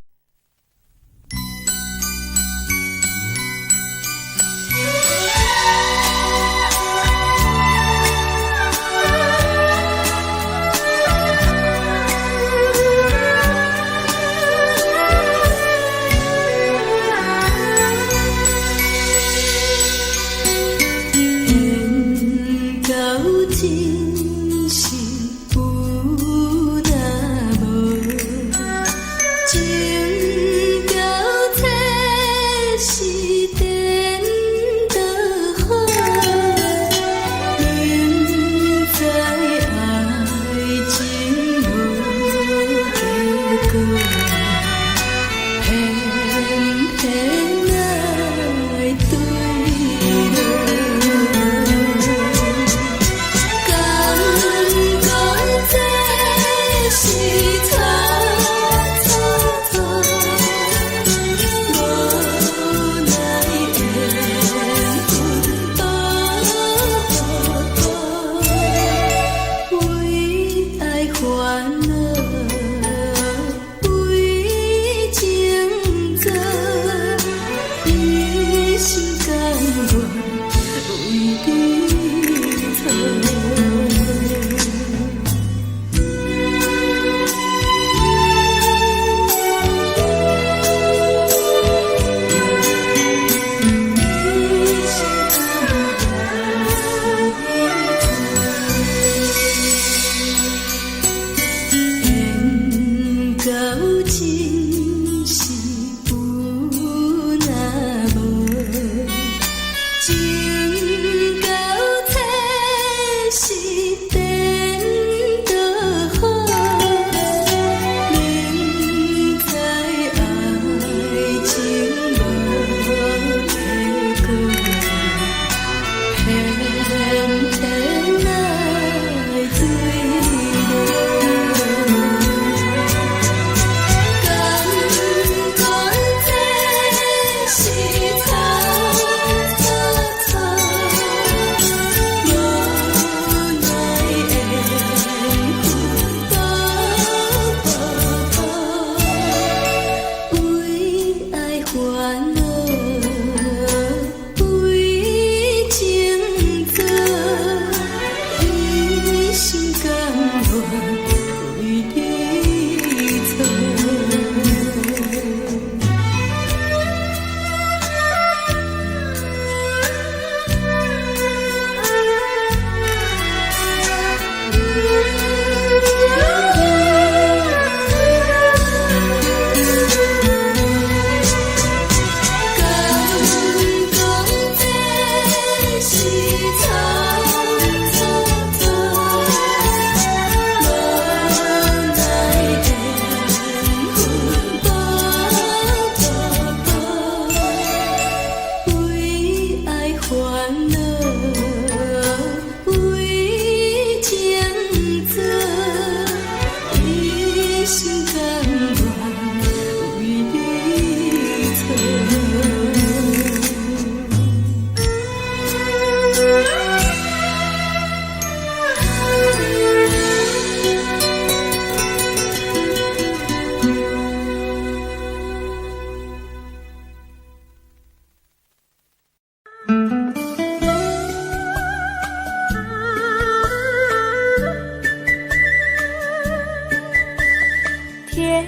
甜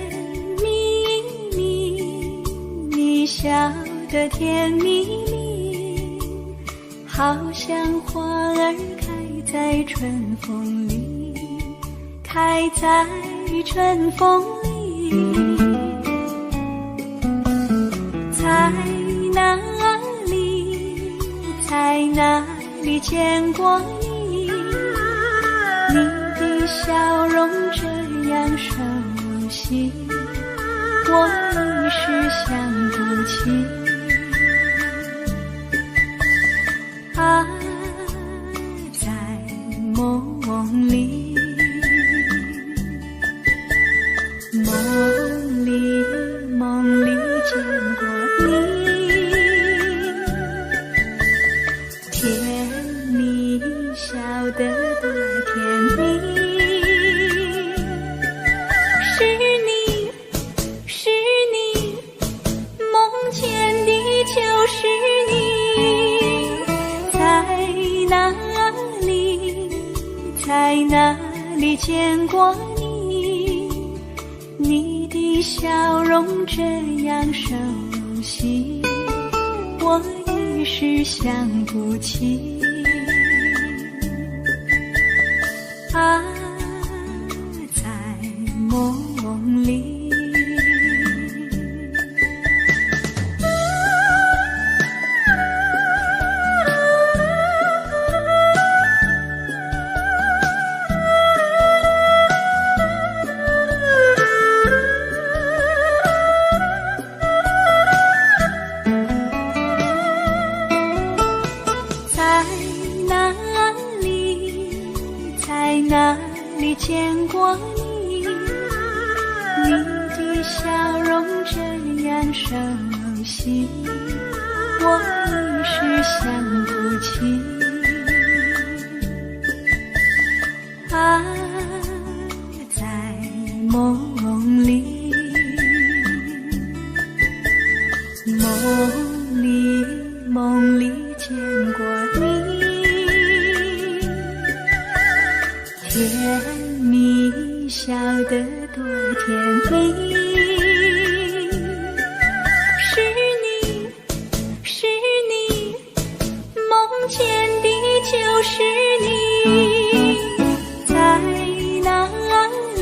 蜜蜜，你笑得甜蜜蜜，好像花兒開在春風裡，開在春風裡。在哪裡，在哪裡見過你？你的笑容這樣熟悉，我一時想不起。啊，在夢裡，夢裡夢裡見過你，甜蜜笑得多甜蜜，是你是哪裡見過你？你的笑容這樣熟悉，我一時想不起。啊，在夢裡。在哪裡，在哪裡見過你？你的笑容這樣熟悉，我一時想不起。啊，在夢裡，夢裡夢裡見過你，甜蜜笑得多甜蜜。是你，是你，夢見的就是你。在哪裡，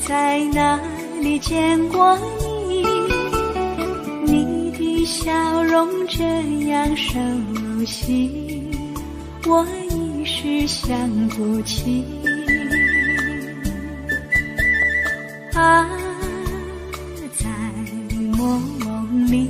在哪裡見過你？你的笑容這樣熟悉，我一時想不起。啊，在夢裡。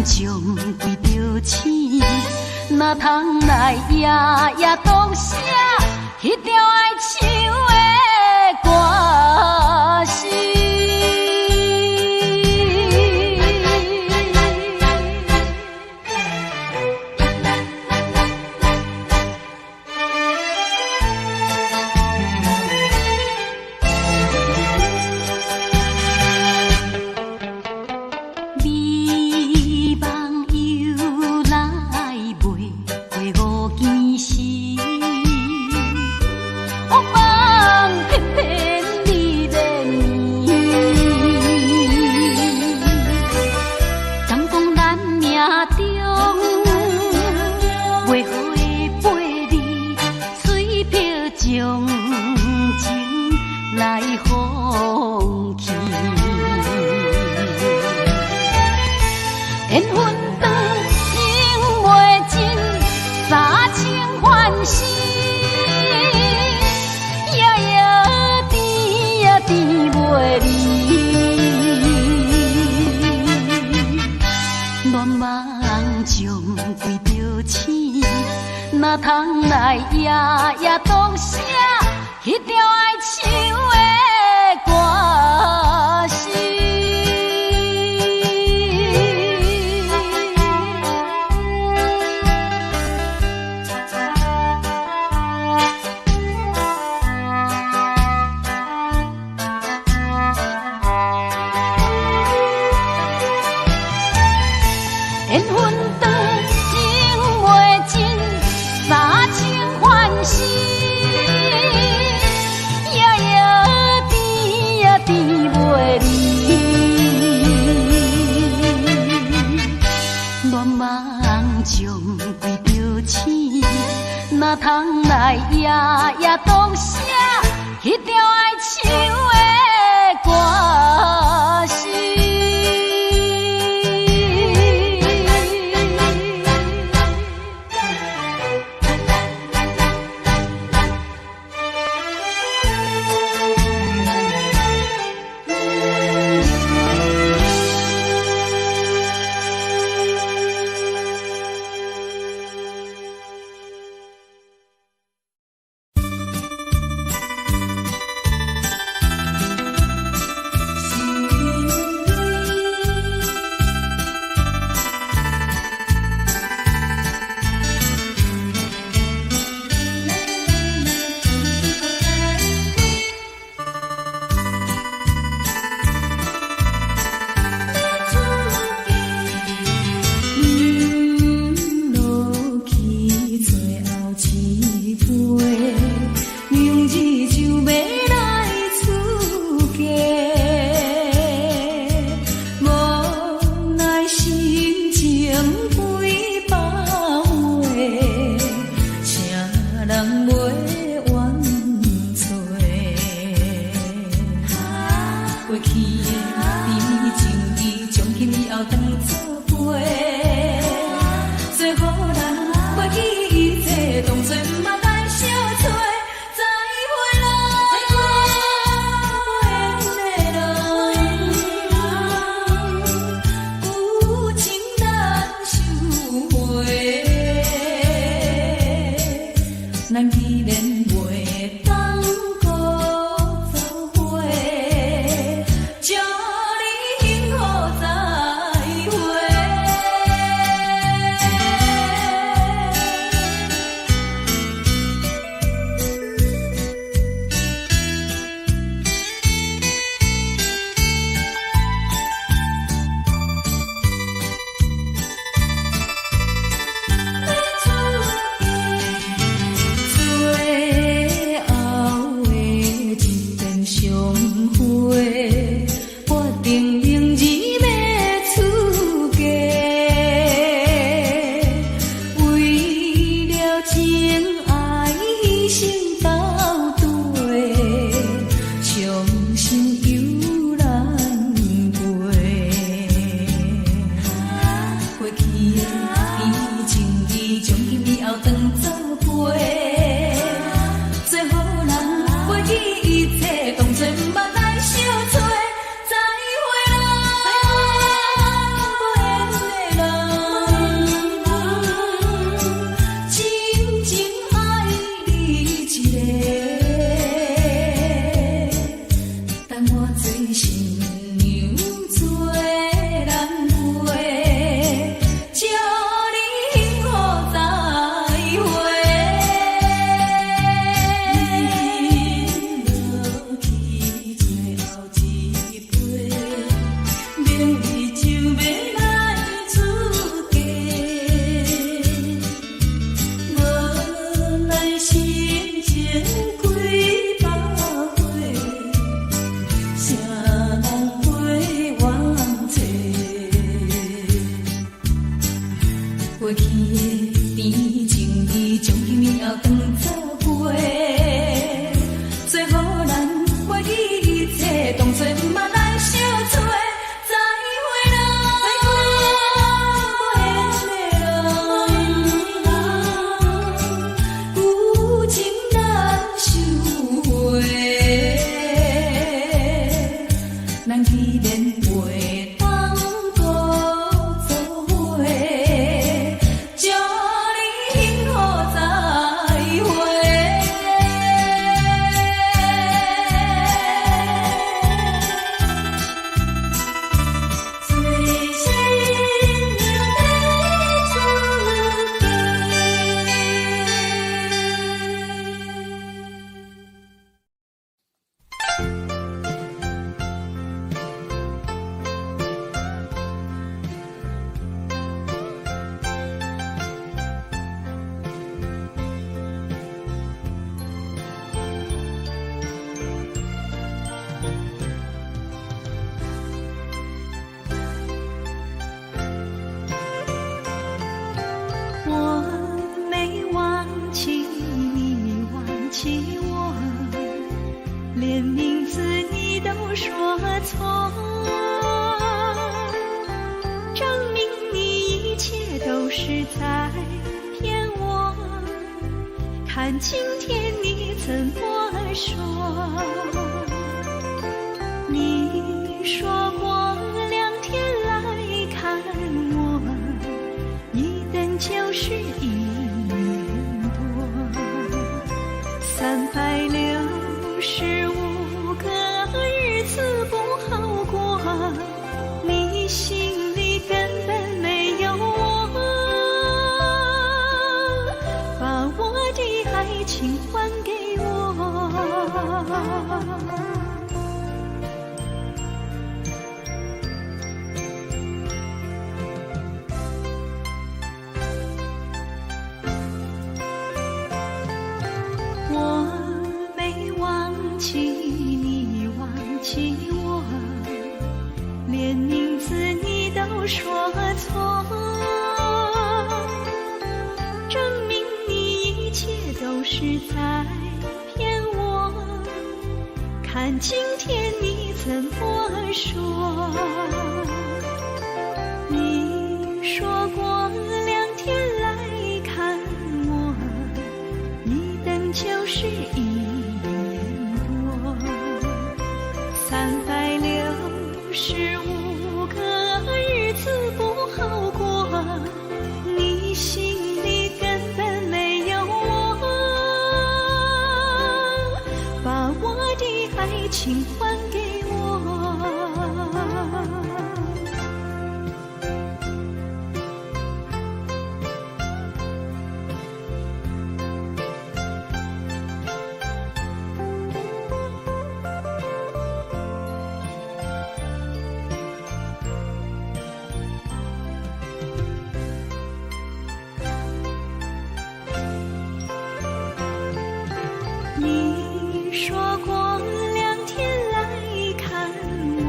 將規著醒，哪通來夜夜當寫彼條愛唱的歌詞。美夢由來袂過五更時，惡夢偏偏你連綿。敢講咱命中袂好的八字，随憑將情來放棄。緣分長，情袂盡，三清還是夜夜甜呀甜袂離。戀夢將規著醒，哪通來夜夜當寫彼條愛唱的歌詞。緣分長，情袂盡，三清還是夜夜甜呀甜袂離。戀夢將規著醒，哪通來夜夜當寫彼條愛唱的歌詞。再會啦，無緣的人。我沒忘記你，忘記我，連名字你都說錯，證明你一切都是在騙我。看今天你怎麼說？你說過兩天來看我，一等就是一年多，365個日子不好過，你心裡根本沒有我，把我的愛情還給我。我沒忘記你，忘記我，連名字你都說錯，證明你一切都是在騙我。看今天你怎麼說？你說過兩天來看我，一等就是一年多，365個日子不好過，你心裡根本沒有我，把我的愛情還給我。你說過兩天來看我，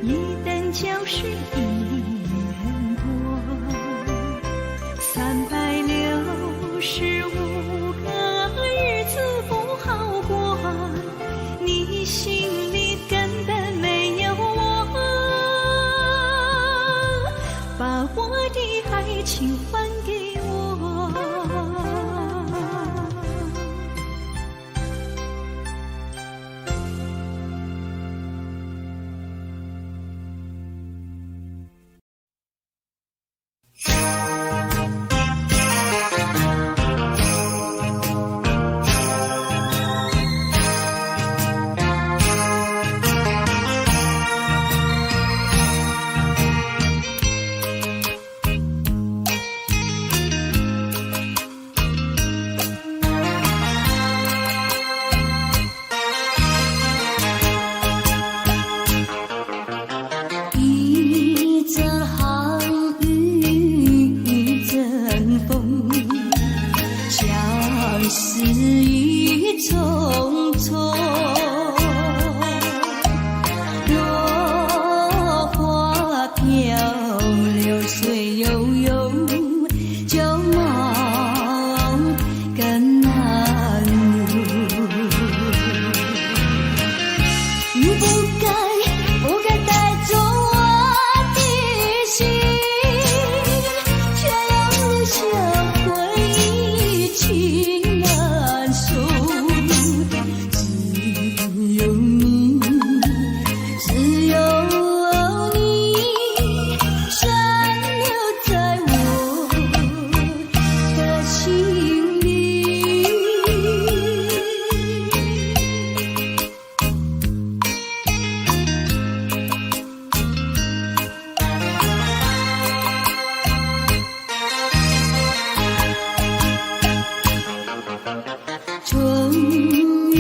一等就是一年多，365個日子不好過，你心裡根本沒有我，把我的愛情還給我。一陣寒雨一陣風，相思意重重。落花飄，流水悠悠，舊夢更難留。你不該，不該帶走我的心，卻又留下回憶情難訴。只有你，只有你，殘留在我的心裡。春雨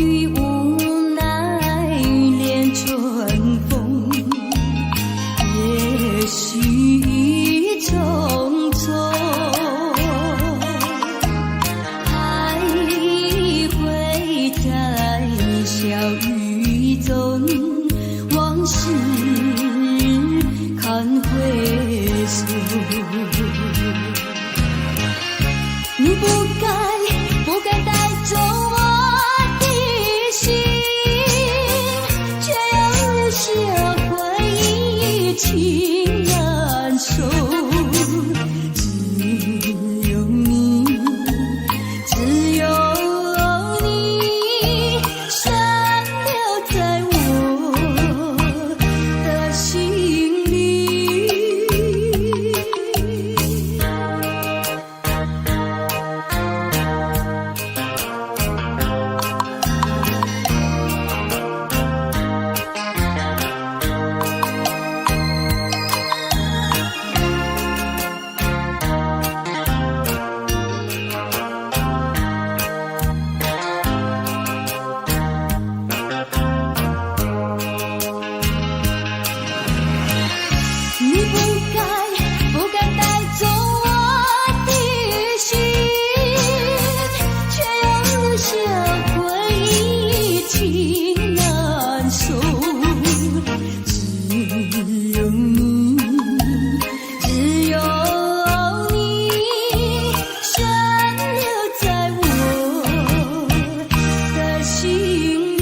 事。你不該不該帶走我的心，卻又留下回憶情難收。只有你，只有你，殘留在我的心裡。你不該不該帶走我的心，卻又留下回憶情難收。只有你，只有你，殘留在我的心裡。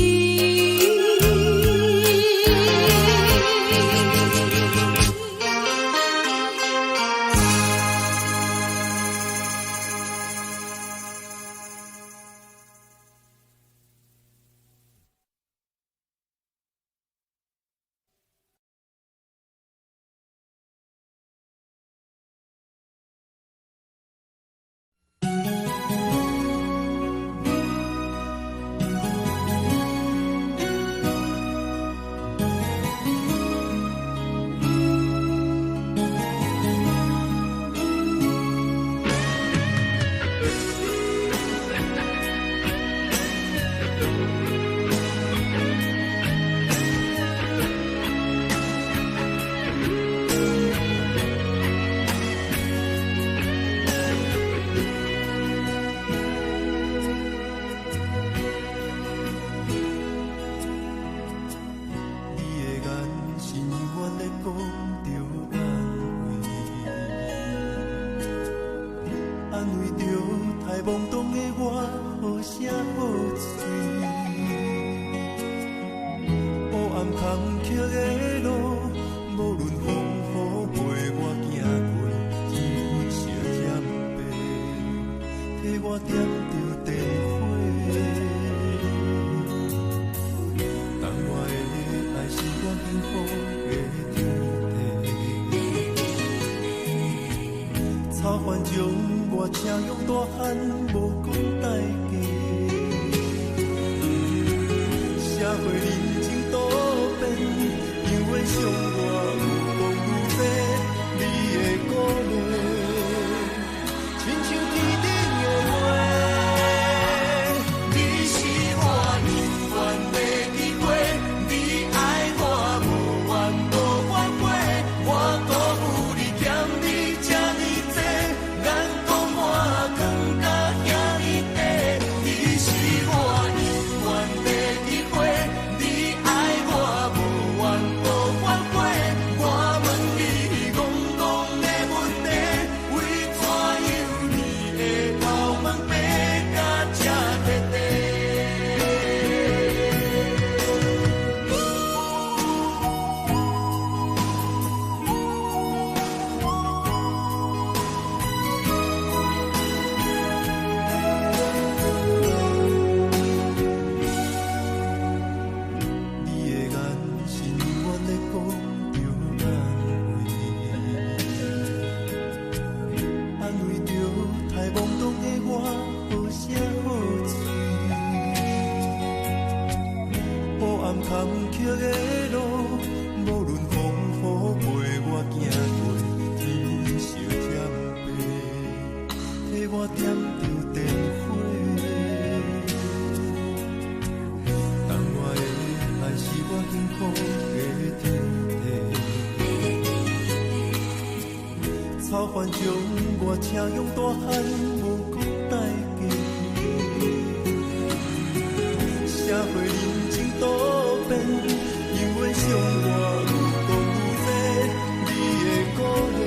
你的眼神永遠咧講著安慰，安慰著太懵懂的我，好聲好喙。黑暗坎坷的路，無論風雨陪我行過，天昏小點白，替我點著電火。当我的愛是我幸福的天地，草原將我請養大漢，無講代價。社會人情多變，永遠傷我愈講愈多，你的鼓勵，親像天頂的月。你是我永遠的機會，你愛我無怨無反悔，我辜負你欠你這呢濟，眼光我藏甲遐呢短。你是我永遠的機會，你愛我無怨無反悔，我問你戇戇的問題，為怎樣你會頭毛白甲這徹底？你的眼神永遠咧講著安慰，安慰著太懵懂的我，好聲好喙。黑暗坎坷的路，無論風雨陪我行過，天色漸白，替我點著電火。當我的愛是我幸福的天地，草原將我請養大漢，無講代價。社會人情多變，永遠傷我愈講愈多，你的鼓勵，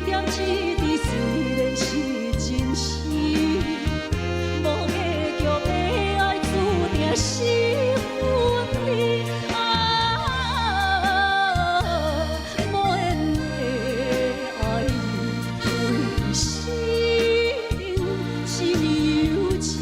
點一滴雖然是真實，無結局的愛注定是分離。啊，無緣的愛人，為生命心有情。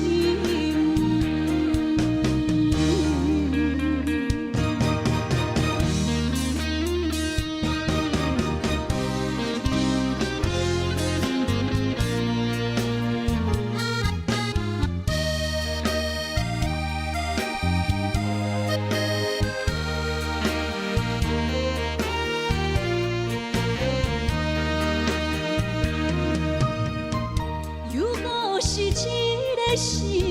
又閣是一个失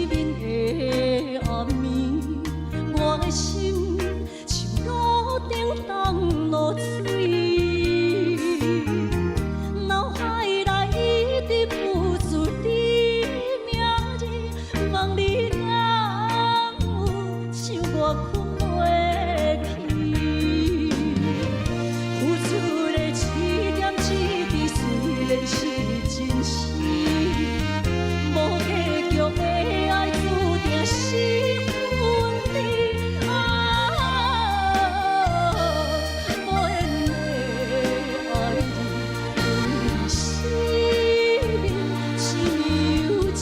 眠的暗暝，我的心像路灯重落水，脑海內一直浮出你名字，問你敢有想我睏袂去？付出的一點一滴雖然是真實，無結局的愛注定是分離。啊，無緣的愛人，為生命心有情。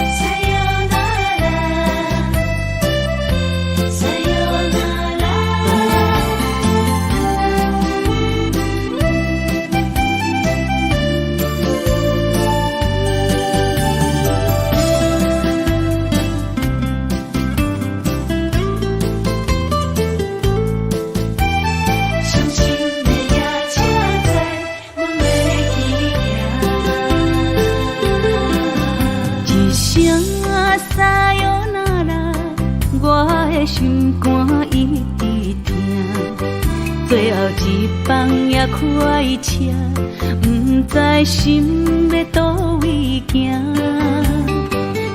さよならさよなら。傷心的夜車載，阮欲去行。一聲さよなら，我的心肝一直疼。最後一班也開車，毋知心欲佗位行。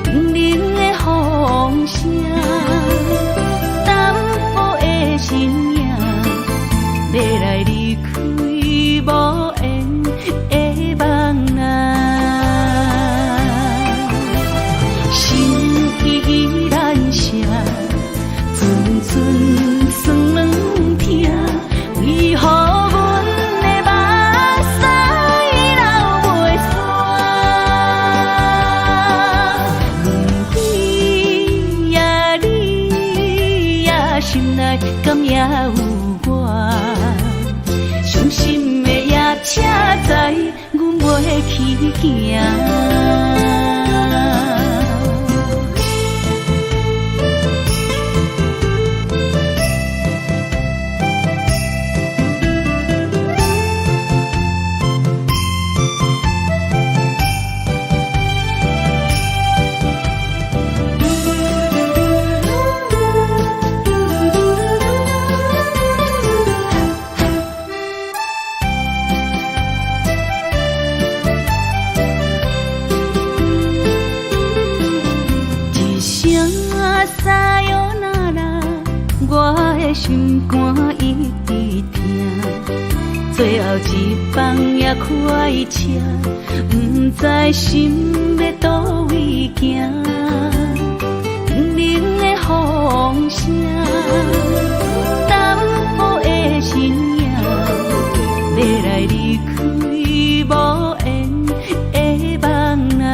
冷冷的風聲，淡薄的身影，欲來離開無緣的夢啊。心意難捨，陣陣酸軟疼，為何阮的目屎流袂煞？問你呀你呀，心內敢猶有我？傷心的夜車載，阮袂去行。一聲さよなら，我的心肝一直疼。最後一班也開車，毋知心欲佗位行。冷冷的風聲，淡薄的身影，欲來離開無緣的夢啊。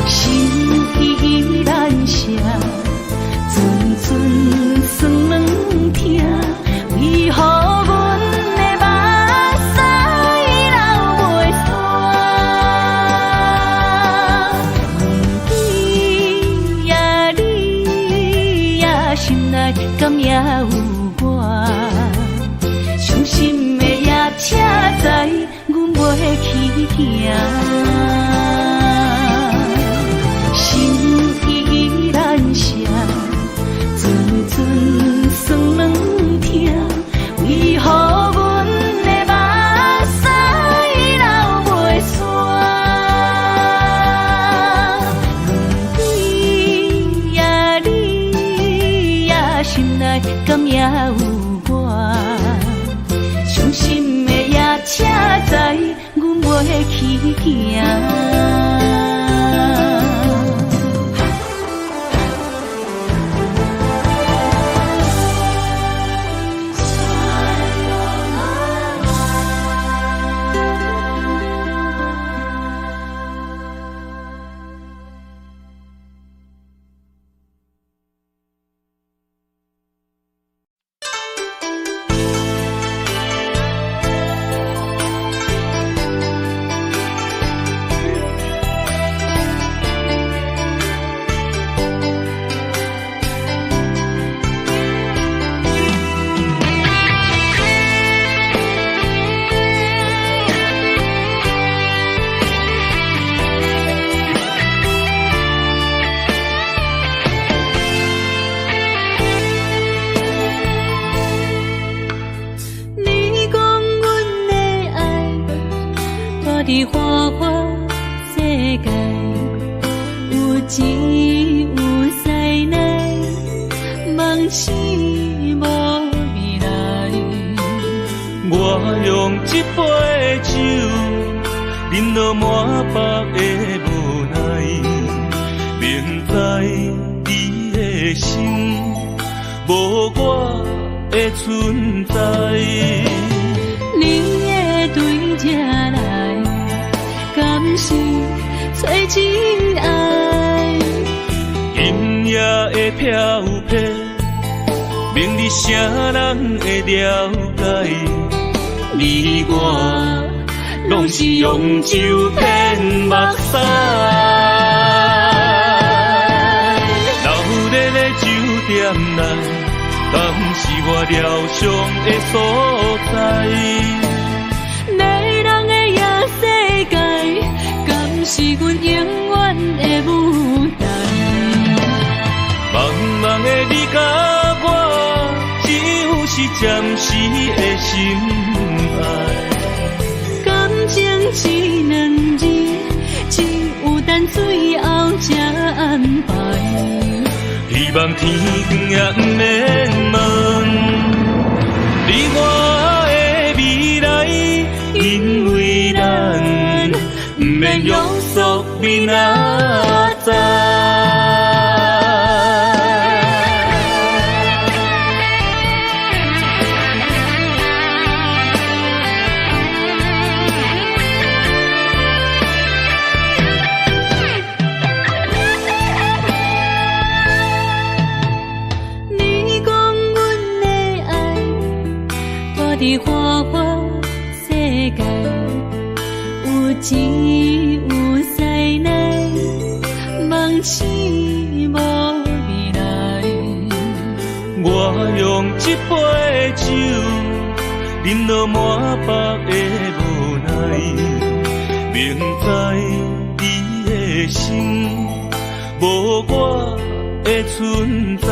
心意難捨，陣陣酸軟疼，為何阮的目屎流袂煞？疼。心意难舍，阵阵酸软疼，为何阮的目屎流袂煞？问你呀你呀，心内敢也有我？伤心的夜车载，阮袂去行。你讲阮的爱住伫花花世界，有钱有势内，梦醒无未来。我用这杯酒，饮到满腹的无奈，明知你的心无我的存在。你会对这来，敢是找真爱？今夜的飘泊，明日谁人会了解？你我拢是用酒骗目屎。闹热的酒店内，敢是我疗伤的所在？迷人的夜世界，敢是阮永远的舞台？茫茫的你佮我，只有是暂时的心爱。感情这两字，只有等最后才安排。希望天光也毋免问你我的未来，因为咱毋免约束明仔载。你讲阮的爱住伫花花世界，有钱有势内，梦醒无未来。我用这杯酒，饮到满腹的无奈，明知你的心无我的存在。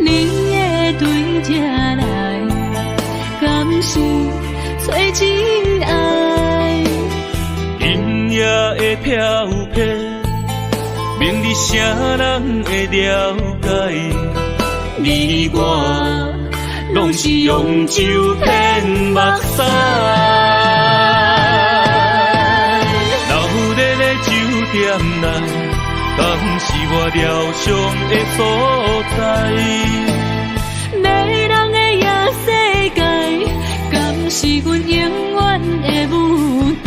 你会对这来，敢是找真爱？今夜的飘泊，明日谁人会了解？你我拢是用酒骗目屎。闹热的酒店内，敢是我疗伤的所在？迷人的夜世界，敢是阮永远的舞台？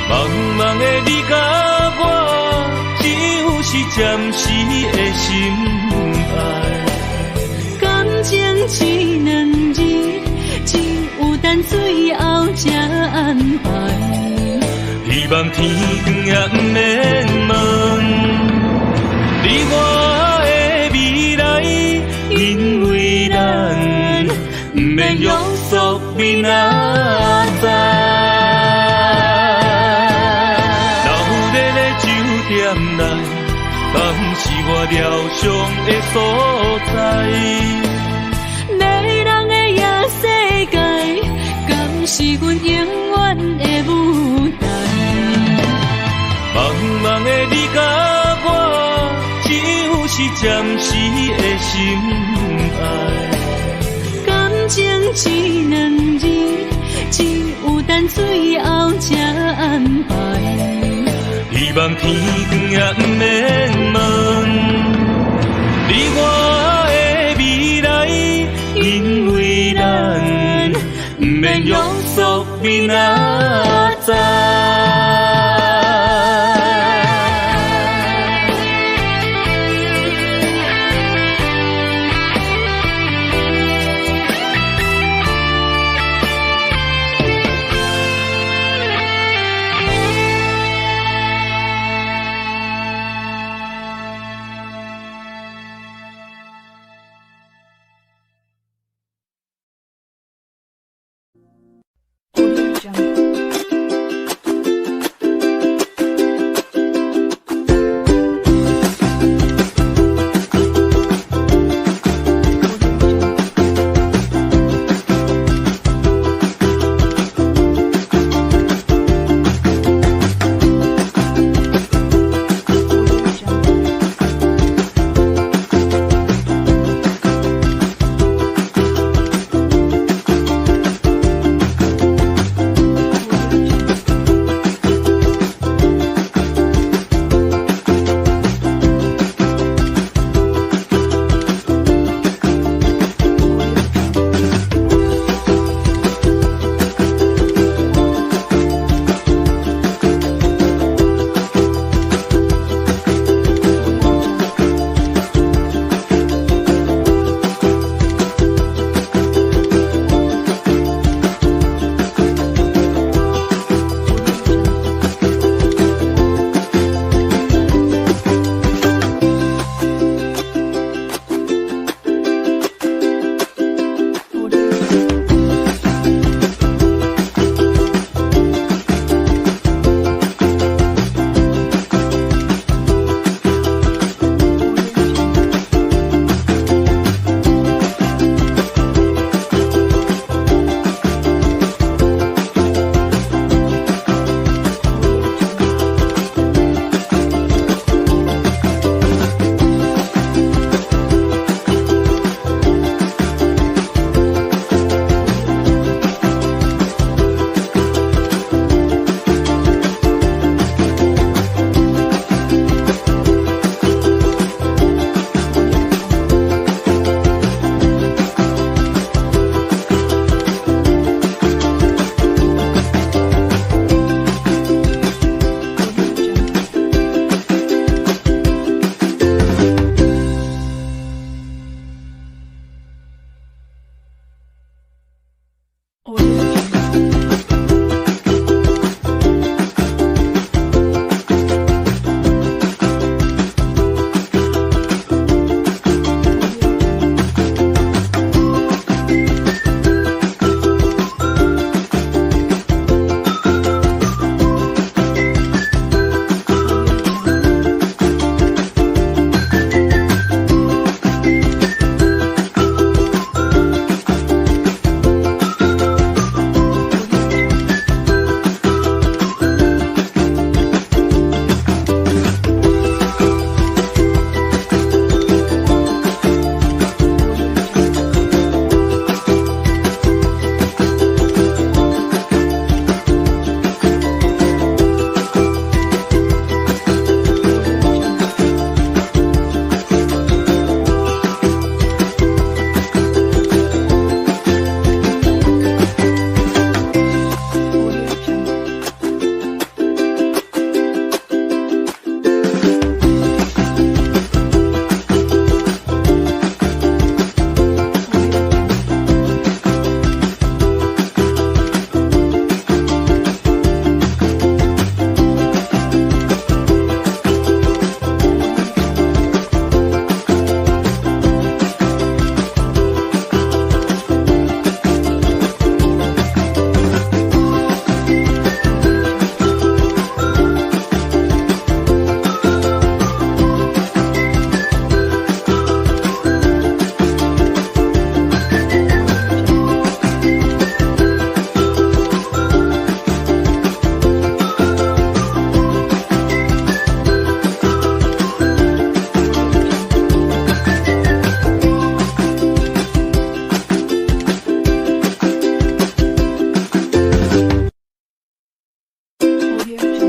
茫茫的你佮我，只有是暂时的心爱。感情这两字，只有等最后才安排。希望天光也毋免问你我的未来，因为咱毋免约束明仔载。點來，敢是我療傷的所在？迷人的夜世界，敢是阮永遠的舞台？茫茫的你佮我，只有是暫時的心愛。感情這兩字，只有等最後才安排。希望天光也毋免問，你我的未來，因為咱毋免約束明仔載。 Audio Jungle. Audio Jungle.